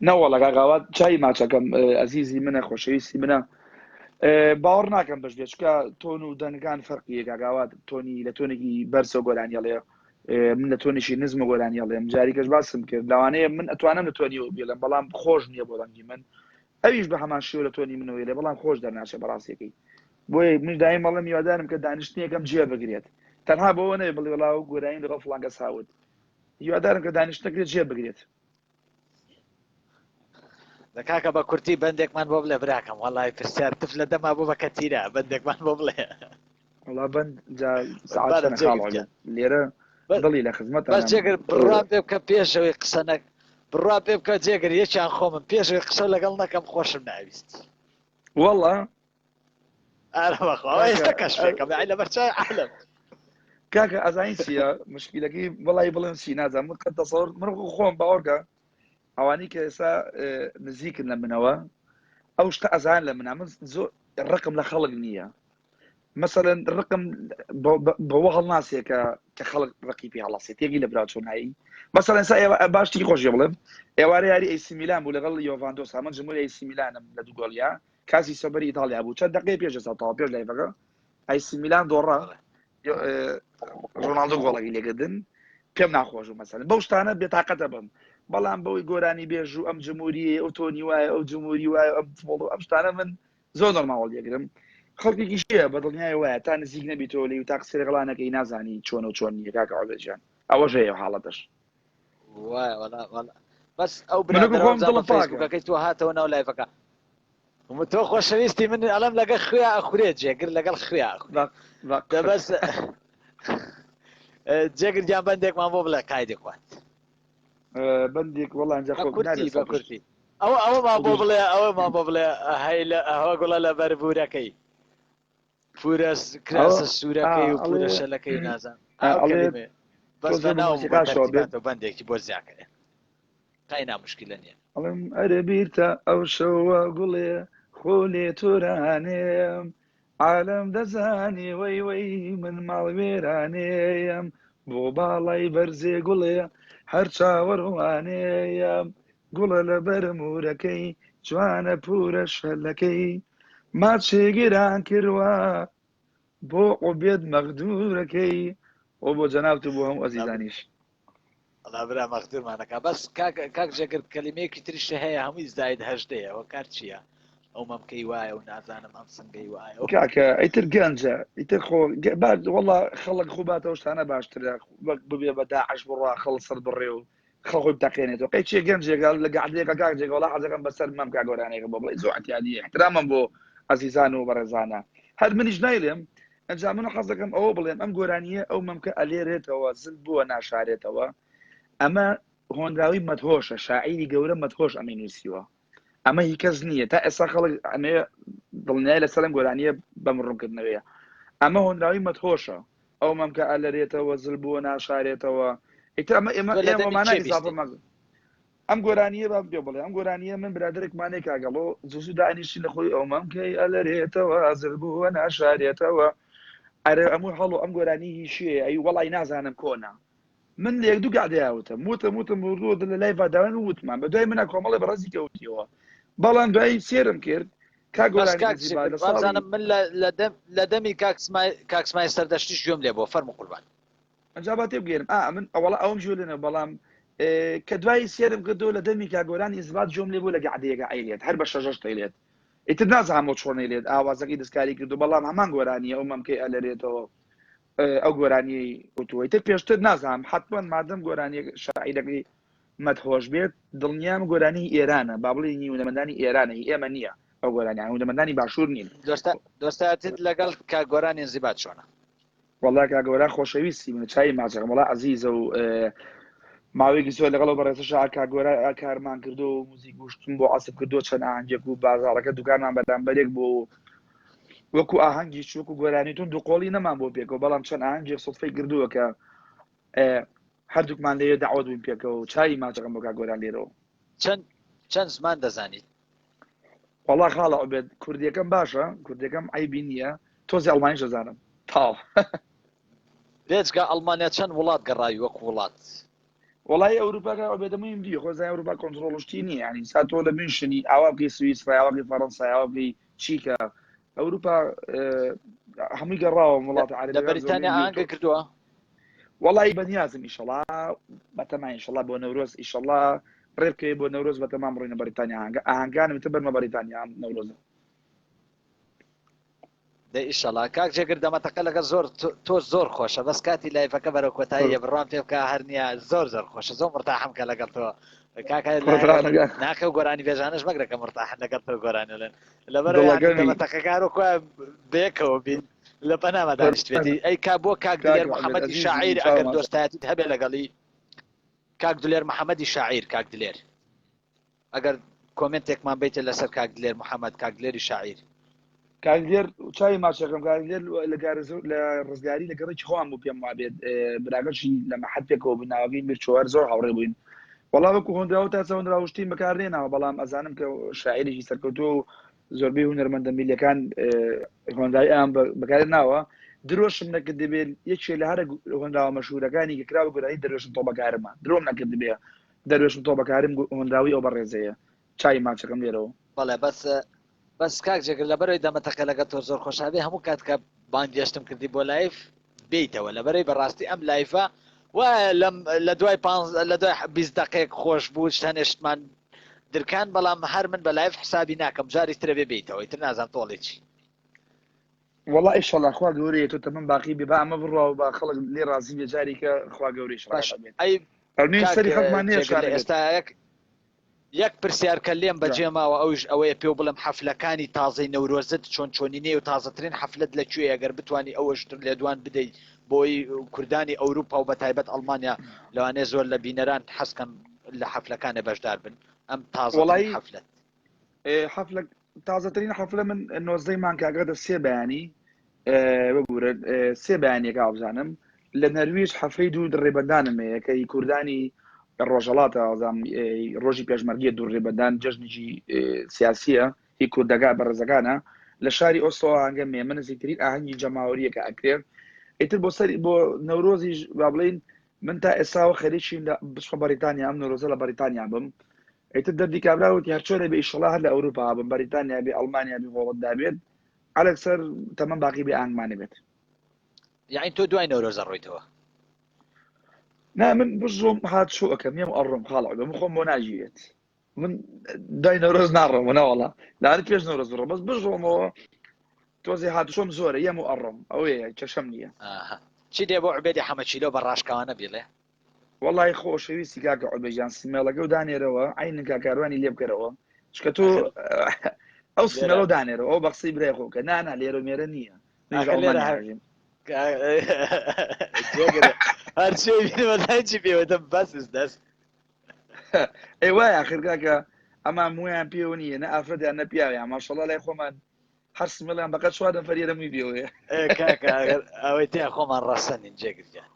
نەوەڵا کاک ئاوات چای ماچەکەم ئەزیزی منە خۆشەویستی منە باوەڕ ناکەم بەش بێت چکە تۆن و دەنگەکان فەرقیە کاک ئاوات تۆنی لە تۆنێکی بەرزەوە گۆرانی ئەڵێ من لە تۆنێکی نزمە گۆرانی ئەڵێم جاری کەش باسم کرد لەوانەیە من ئەتوانم لە تۆنیەوە بێڵم بەڵام خۆش نییە بۆ دەنگی من ئەویش بە هەمان شێوە لە تۆنی منەوە لێ بەڵام خۆش دەرناچێ بەڕاستیەکەی بۆیە منیش دایم ئەڵێم هیوادارم کە دانیشتنێکم جێ بگرێت تەنها بۆ نەبێ بڵێ وەڵا ئەو گۆرانی لەگەڵ فڵان کەس هاوت هیوادارم کە دانیشتنەکە جێ بگرێت. دە کاکە بە کورتی بەندێکمان بۆ بڵێ براکەم وەڵی پرسیار تف لە دەما بۆ بە کەتیرە بەندێکمان بۆ بڵێ وەڵا بەند جا سەعات بارە چەنە خاڵ جێگر گیان لێرە دڵی لە خزمەتانم بەس جێگر بڕوا پێ بکە پێشەوەی قسە نەک بڕوا پێ بکە جێگر یەکیان خۆمم پێشەوەی قسە لەگەڵ نەکەم خۆشم ناویست وەڵا ئارە بەخوا ئێستا کەشفێکەم یعنی لەبەر چاوی عالەم کاکە ئەزانی چییە مشکلەکەی وەڵی بڵێم چی نازانم من قەت تەسەور من خۆم باوەڕکە ئەوانەی کە ئێستا نزیکن لە منەوە ئەو شتە ئەزان لە منە من زۆر ڕقم لە خەڵک نییە مەسەلەن ڕقم بەوە هەڵناسێ کە کە خەڵک ڕقی پێ هەڵاسێت تێگی لە برا چۆنایی مەسەلەن سا ئێوە باشتری خۆشی بڵێم ئێوارە یاری ئەیسی میلان بوو لەگەڵ یۆڤاندۆس من جمهوری ئەیسی میلانم لە دوو گۆڵیا کاسی سەبەری ئیتاڵیا بوو چەند دقەیە پێش ئێستا تەواو پێش لایڤەکە ئەیسی میلان دۆڕا ڕۆناڵدۆ گۆڵەکەی لێکردن پێم ناخۆش بوو مەسەلەن بەو شتانە بێتاقەتە بم بەڵام بەوەی گۆرانی بێژ و ئەم جمهوری ئەو تۆنی وایە ئەو جمهوری وایە ئەم فۆڵ و ئەم شتانە من زۆر نۆرماڵ لێگرم خەڵکێکی شەیە بە دڵنیای وایە تا نزیک نەبیتەوە لێی و تا قسەی لەگەڵا نەکەی نازانی چۆن و چۆن نییە کاکە عوبێد گیان ئەوەش هەیە حاڵەتەش وایە وەڵا وەڵا بەس ئەو منەکە برادەرە خۆم وەبزانم بە دڵم پاکە فەیسبووکەکەی تۆ هاتەوە ناو لایڤەکە تۆ خۆشەویستی من ئەڵێم لەگەڵ خوێ ئەخورێ جێگر لەگەڵ خوێ ئەخورێ بە بە دە بەس جێگر گیان بەندێکمان بۆ بڵێ قایدی خوات بەندێک وەڵا ئینجا بە خۆ کورتی نابێت بە سەد کورتی ئەوە ئەوەمان بۆ سەد بڵێ ئەوەمان بۆ بڵێ هەی لە ئەوە گوڵە لە بەربوورەکەی پورە ئەوە کراسە ئا سوورەکەی و ئەڵێ پورە شەلەکەی و نازانم ئا ئەو ئەڵێ کەلیمەیە بەس تۆزێ بە بە ناوم بە مۆسیقاشەوە بێت تەرتیباتەوە بەندێکی بۆ زیاکەێ قەینا مشکلە نییە. ئەڵێم ئەرێ بیرتە ئەو شەوە گوڵێ خۆ لێ تۆرانێم عالەم دەزانێ وەی وەی من ماڵ وێرانێم بۆ باڵای بەرزێ گوڵێ هەر چاوەڕوانێم گوڵە لەبەر مورەکەی جوانە پورە شەلەکەی ماچێ گران کروە بۆ عوبێد مەغدورەکەی و بۆ جەنابت و بۆ هەموو ئەزیزانیش. وەڵا برا مەغدورمانەکا بەس کاک کاک جێگر کەلیمەیەکی تریش هەیە هەمووی زاید هەژدەیە هۆکار چییە ئەو مەمکەی وایە و نازانم ئەم سنگەی وایە و کاکە ئیتر گەنجە ئیتر خۆ با وەڵا خەڵک خۆ باتەوە شتانە باشترە وەک ببێ بە داعش بڕوا خەڵ سەر بڕێ و خەڵ خۆی بتەقێنێتەوە قەی چیە گەنجێکە لە گەعدەیەکە کاک جێگە وەڵا حەزەکەم بەسەر مەمکا گۆرانیەکە بۆ بڵێ زۆر اعتیادیە احترامم بۆ ئەزیزان و بەڕێزانە هەر منیش نایڵێم ئەنجا من حەز دەکەم ئەوە بڵێم ئەم گۆرانییە ئەو مەمکە ئەلێرێتەوە زل بووە ناشارێتەوە ئەمە هۆنراوی مەدهۆشە شاعیری گەورە مەدهۆش ئەمەی نووسیوە ئەمە هی کەس نییە تا ئێستا خەڵک ئەمێ دڵنیای لەسەر ئەم گۆرانییە بەم ڕوونکردنەوەیە ئەمە هۆنراوی مەدهۆشە ئەو مەمکە ئەلەرێتەوە زل بووە ناشارێتەوە ئیتر ئەمە ئێمە تۆ لە ئێمە دەمی مانای کێ ئیزافە بیستت مەک ئەم گۆرانییە با پێ بڵێ ئەم گۆرانییە من برادەرێکمانەیە کاگەڵۆ زوو زوو دانیشتین لە خۆی ئەو مەمکەی ئەلەرێتەوە زل بووە ناشارێتەوە. ئەرێ ئەموو هەڵۆ ئەم گۆرانی هی شێیە ئەی وەڵای نازانم کۆنە من لە یەک دوو گەعدەیا وتم وتم وتم وردووە لە لای ڤاداوان وتمان بە دوای منە کۆمەڵی بەڕێزی کەوتیەوە بەڵام دوایی سێرم کرد کا بەس گۆرانی کاک ئەزیبا جێگر لە ساڵی وابزانم من لە لە دەم لە دەمی کاک سمای کاک سمای سەردەشتیش گوێم لێ بووە فەرموو قوربان. ئەجا با تێبگەێنم ئا من ئەوەڵا ئەوم گوێ لێ نەبوو بەڵام کە دوایی سێرم کردەوە لە دەمی کا گۆرانی ئیزبات گوێم لێ بوو لە گەعدەیەکە ئەیلێت هەر بە شەژەش ئەیلێت ئیتر نازانم بۆ چۆن ئەیلێت ئاوازەکەی دەستکاری کردو بەڵام هەمان گۆرانیە ئەو مەمکەی ئەلەرێتەوە ئەو گۆرانیەی وتووە ئیتر پێشتر نازانم حتمما مادەم گۆرانیە شاعیرەکەی مەدهۆش بێت دڵنیام گۆرانی ئێرانە با بڵێین هونەرمەندانی ئێرانە هی ئێمە نییە ئەو گۆرانیان هونەرمەندانی باشوور نین. دۆستایەتیت لەگەڵ کاک گۆران ئینزیبات چۆنە؟ وەڵا کاک گۆران خۆشەویستی منە چاوی ماچەکەم وەڵا ئەزیزە و ماوەیەکی زۆر لەگەڵ ئەو بەڕێزەشا کاک گۆران کارمان کردو و موزیک گوشتم بۆ عەسف کردو چەند ئاهەنگێک و بازاڕەکە دوکانمان بەرامبەرێک بۆ وەکو ئاهەنگی چوک و گۆرانی تون دووقۆڵی نەمان بۆ پێکەوە بەڵام چەند ئاهەنگێک سوتفەی کردووە کە هەردووکمان لێ داوت بووین پێکەوە و چاوی ماچەکەم بۆ کاک گۆران لێرەوە. چەند چەند زمان دەزانیت؟ وەڵا خاڵە عوبێد کوردیەکەم باشە کوردیەکەم عەیبی نییە تۆزێ ئەڵمانیش دەزانم تاو. بێجگە ئەڵمانیا چەند وڵات گەڕاوی وەکو وڵات؟ وەڵای ئەوروپا کاک عوبێد هەموویم دیوە خۆ زای ئەوروپا کۆنتڕۆڵ و شتی نییە یانی سا تۆ لە میونشنی ئاوا بکەی سویسرا ئاوا بکەی فەرەنسا ئاوا بکەی چیکە ئەوروپا هەمووی گەڕاوە وڵاتە لە عەرەبیەکان بەریتانیا زۆربەیم دیوە ئاهەنگە تۆ کردووە؟ وەڵی بەنیازم ئیشەڵا بەتەما ئیشەڵا بۆ نەورۆز ئیشەڵا ڕێ بکەوێ بۆ نەورۆز بەتەمام بڕۆینە بەریتانیا ئاهەنگە ئاهەنگانم تر بەرمە بەریتانیا ئەم نەورۆزە. دەی ئیشەڵا کاک جێگر دەمەتەقە لەگەڵ زۆر تۆ زۆر خۆشە بەس کاتی لایڤەکە بەرەو کۆتاییە بڕوام پێ بکە هەر نییە زۆر زۆر خۆشە زۆر مرتاحم کە لەگەڵ تۆ کاکە ناکە و گۆرانی بێژانش مەگرە کە مرتاحن لەگەڵ تۆ گۆرانی لێن لەبەر دەمەتەقەکار و خوا بێکەوە بین لە پەنامە دانیشتبێتی ئەی کا بۆ کاک دلێر محەممەدی شاعیر ئەگەر دۆستایەتیت هەبێ لەگەڵی کاک دلێر محەممەدی شاعیر کاک دلێر ئەگەر کۆمێنتێکمان بیتە لەسەر کاک دلێر محەممەد کاک دلێری شاعیر. کاک دلێر چاوی ماچەکەم کاک دلێر لە گارزۆ لە ڕزگاری لە گەڕێکی خۆمان بوو پێم وابێت براگەشی لە مەحەد پێکەوە بوو ناوەکەی میرچۆر زۆر هاوڕێ بووین وەڵا وەکو هۆنراوە تا هۆنراوە شتیم بەکارنێناوە بەڵام ئەزانم کە شاعیرێکی سەرکەوتووە و زۆربەی هونەرمەندە میلەکان هۆنراوی ئەم بەکار ناوە درۆشم نەکردبێ یەکێ لە هەرە هۆنراوە مەشهورەکانی کە کراوە گۆرانی دەروێشم تۆبەکارمە درۆم نەکردبێ دەروێشم تۆبەکارم هۆنراوی ئەو بەڕێزەیە چای ماچەکەم لێرەوە. بەڵێ بەس بەس کاک جێگر لەبەرەوەی دەمەتەقێ لەگەڵ تۆ زۆر خۆشە بێ هەموو کات کە بانگێشتم کردی بۆ live بێیتەوە لەبەرەی بەڕاستی ئەم live ە وایە لەم لە دوای پ لە دوای 20 دقێک خۆش بوو هەنێ شتمان درکان بەڵام هەر من بە live حسابی ناکەم جاری ترە بێ بێیتەوە ئیتر نازانم تۆڵێ چی. وەڵا ئیشەڵا خوا گەورەیە تۆ تەمەن باقی بێ با ئەمە بڕوا و با خەڵک لێ ڕازی بێ جارێکە خوا گەورەیش باش ڕازی بێت ئەی ئەرنین کاک سەری خەڵکمان جێگر لە نەیەشانە بێت ئێستا یەک یەک پرسیار کە لێم جا. بەجێ ماوە ئەویش ئەوەیە پێو بڵێم حەفلەکانی تازەی نەورۆزت چۆن چۆنینەیە و تازەترین حەفلەت لە کوێیە گەر بتوانی ئەوەشتر لێدوان بدەی بۆی کوردانی ئەوروپا و بەتایبەت ئەڵمانیا لەوانەیە زۆر لە بینەران حەزکەن لە حەفلەکانێ بەشدار بن ئەم تازەترین وەڵایی حەفلەت. حەفلە تازەترین حەفلە من نۆزدەی مانگ کاگەدە سێ بەیانی ببورە سێ بەیانیەکە ئاوزانم لە نەرویج حەفلەی دوو ڕێبەندانم هەیە کە ئی کوردانی ڕۆژەڵاتە ئازام ڕۆژی پێشمەرگیە دوو ڕێبەندان جەژنێکی سیاسیە هی کوردەکە بەڕێزەکانە لە شاری ئۆسڵۆ ئاهەنگە مێ من نزیکترین ئاهەنگی جەماوەریە کە ئەکرێ ئیتر بۆ سەری بۆ نەورۆزیش با بڵین من تا ئێستاوە خەریکیم لە بچمە بەریتانیا ئەم نەورۆزە لە بەریتانیا بم ئیتر دەردی کابرا وتی هەرچۆنێ بێ ئیشەڵا هەر لە ئەوروپا بم بەریتانیا بێ ئەڵمانیا بێ هۆڵندا بێت عەلەک سەر تەمەن باقی بێ ئاهەنگمانە بێت. یەعنی تۆ دوای نەورۆزە ڕۆیتەوە؟ نا من بژۆم هاتشۆ ئەکەم یەم ئەڕۆم خاڵ عوبە من خۆم بۆ ناگیرێت من دوای نەورۆز ناڕۆم نەوەڵا لانی پێش نەورۆز بڕۆم بەس بژۆمەوە تۆزێ هاتوچۆم زۆرە یەم و ئەڕۆم ئەوەیە کێشەم نییە. ئاها چی دێ بۆ عوبێدی حەمە چیلۆ بە ڕاشکاوانە بیڵێ. وەڵای خۆشەویستی کاکە عوبێ گیان سمێڵەکە و دانێرەوە عەینن کاک کاروانی لێ بکەرەوە چکە تۆ ئاخر ئەو لێرە سمێڵە و دانێرەوە ئەو بە قسەی برای خۆ بکە نا نا لێرە و مێرە نییە منیش لە ئاخر لێرە ئەڵمانیا هەر ئەژیم. جێگر هەرچی بینمە دای چی پێوتم بەس دەست. ئەی وایە ئاخر کاکە ئەمان مویان پێوە نییە نە ئافرەتیان نە پیاویان ماشەڵڵا لای خۆمان هەر سمێڵیان بەقەد چوار نەفەر یەرە موی پێوەیە. ئێ کاکە ئەگەر ئەوەی تیا خۆمان ڕەسەنین جێگر گیان.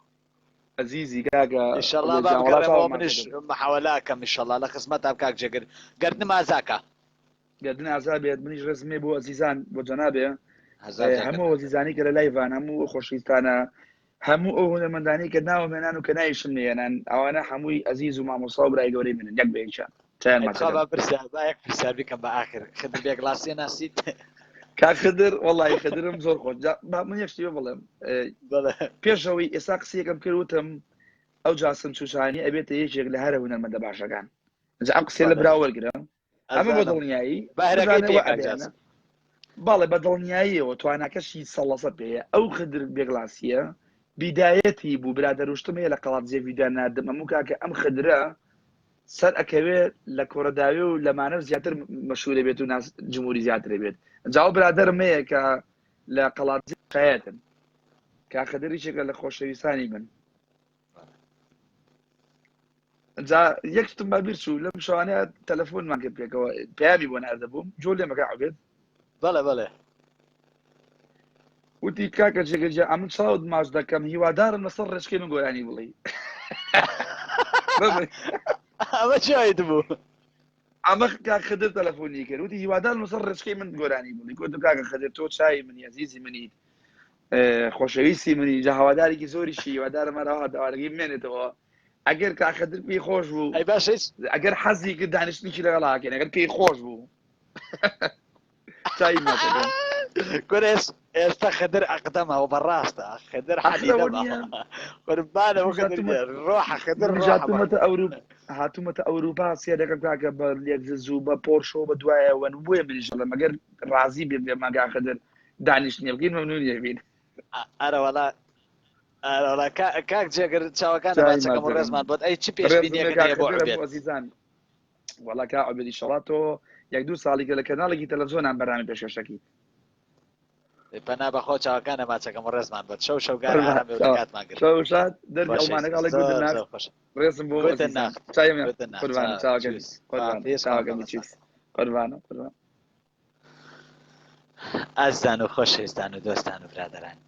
ئەزیزی کاکە ئیشەڵا عوبێد با گیان وەڵا بگەڕێمەوە چاوم منیش ماچەکەم. محاوەلە ئەکەم ئیشەڵا لە خزمەتام کاک جێگر گەردنم ئازاکە. گەردن ئازا بێت منیش ڕێزم هەیە بۆ ئەزیزان بۆ جەنابێ. هەموو وەزیزانی کە لە لایڤان هەموو خۆشویستانە هەموو ئەو هونەرمەندانی کە ناوم هێنان و کە ناویشم نێنان ئەوانە هەمووی ئەزیز و مامۆستا و برای گەورەی منن یەک بە یەکیان چایان ماچ دەکەم. پرسیار با یەک پرسیار بکەم بە ئاخر خدر بێگڵاسیە ناسیت؟ کاک خدر وەڵی خدرم زۆر خۆش جا با من یەک شتی بڵێم بەڵێ پێشەوەی ئێستا قسەیەکم کرد وتم ئەو جاسم چوچانی ئەبێتە یەکێک لە هەرە هونەرمەندە باشەکان جا ئەم قسەیە لە برا وەرگرە ئەمە بە دڵنیایی بەڵێ بە دڵنیاییەوە تواناکەشی سەڵەسە پێەیە ئەو خدر بێگلاسیە بیدایەتی بوو برادەروشتم هەیە لە قەڵادزێ ڤیدیۆ ناردم ئەموو کاکە ئەم خدرە سەر ئەکەوێ لە کۆرەداوێ و لەمانە زیاتر مەشهورە بێت و ناس جمهوری زیاتر بێت جاو برادەرم هەیە کە لە قەڵادزێ شایەتن کا خدر یەکێکە لە خۆشەویستانی من جا یەک شتم بە بیر چوو لەم شەوانە تەلەفۆنمان کرد پێکەوە پەیامی بۆ ناردە بووم جۆ لێمەکە عوبێت بەڵێ بەڵێ وتی کاکە جێگەجە ئەمن چاوت ماچ دەکەم هیوادارم لەسەر ڕێچکەی من گۆرانی بڵێ ئەمە چیت بوو ئەمە کاک خدر تەلەفۆنی کرد وتی هیوادارم لەسەر ڕێچکەی من گۆرانی بڵێ گوتم کاکە خدر تۆ چای منی ئەزیزی منیت خۆشەویستی منی جا هەوادارێکی زۆریشی هیوادارم هەرەوە داوارەکەی بمێنێتەوە ئەگەر کاک خدر پێی خۆش بوو ئەی باشە هیچ ئەگەر حەزی کرد دانیشتنێکی لەگەڵ هاکەین ئەگەر پێی خۆش بوو چای ماچەکەم کورە ئێستا خدر ئەقدەمە و بەڕاستە خدر ئاخر حەدی ئەوە دەمە نییە قوربانە منیش خدر هاتوومەت ڕۆحە خدر منیش ڕۆحە هاتوومەتە ئەوروپ هاتوومەتە ئەوروپا سێرەکەم کاکە بە لێکزز و بە پۆرشەوە بە دوایەوەن بۆیە منیش دەڵێم ئەگەر ڕازی بێ بێ ماگا خدر دانیشتنێ بکەین مەمنونی ئەبین. ئەرە وەڵا ئەرە وەڵا کاک جێگر چاوەکانە چای ماچەکەم و ماچەکەم ڕێزمان بۆت ئەی چ ڕێزم پێشبینیەکت کاک هەیە بۆ خدر عوبێد هەموو ئەزیزان وەڵا کا عوبێد ئیشەڵا تۆ یەک دوو ساڵی کە لە کەناڵێکی تەلەفزیۆنان بەرنامە پێشکەشەکەیت پەنا بەخۆ چاوەکانە ماچەکەم و ڕێزمان بۆت شەو شەوگار قوربان ئارام بێ و لە چاو کاتمان گرت شەو شاد دەردی خۆشەویستی ئەڵمانەکە ئەڵێ زۆر گوتن ناخ زۆر خۆش ڕێزم بۆ گوتن ئەزیزان ناخ چاوی گوتن ناخ قوربانە چاو چاوەکەمی چوس قوربانە خواحافیز چاوەکەمی خوا چیس قوربانە قوربان ئازیزان و خۆشەویستان و دۆستان و برادەران.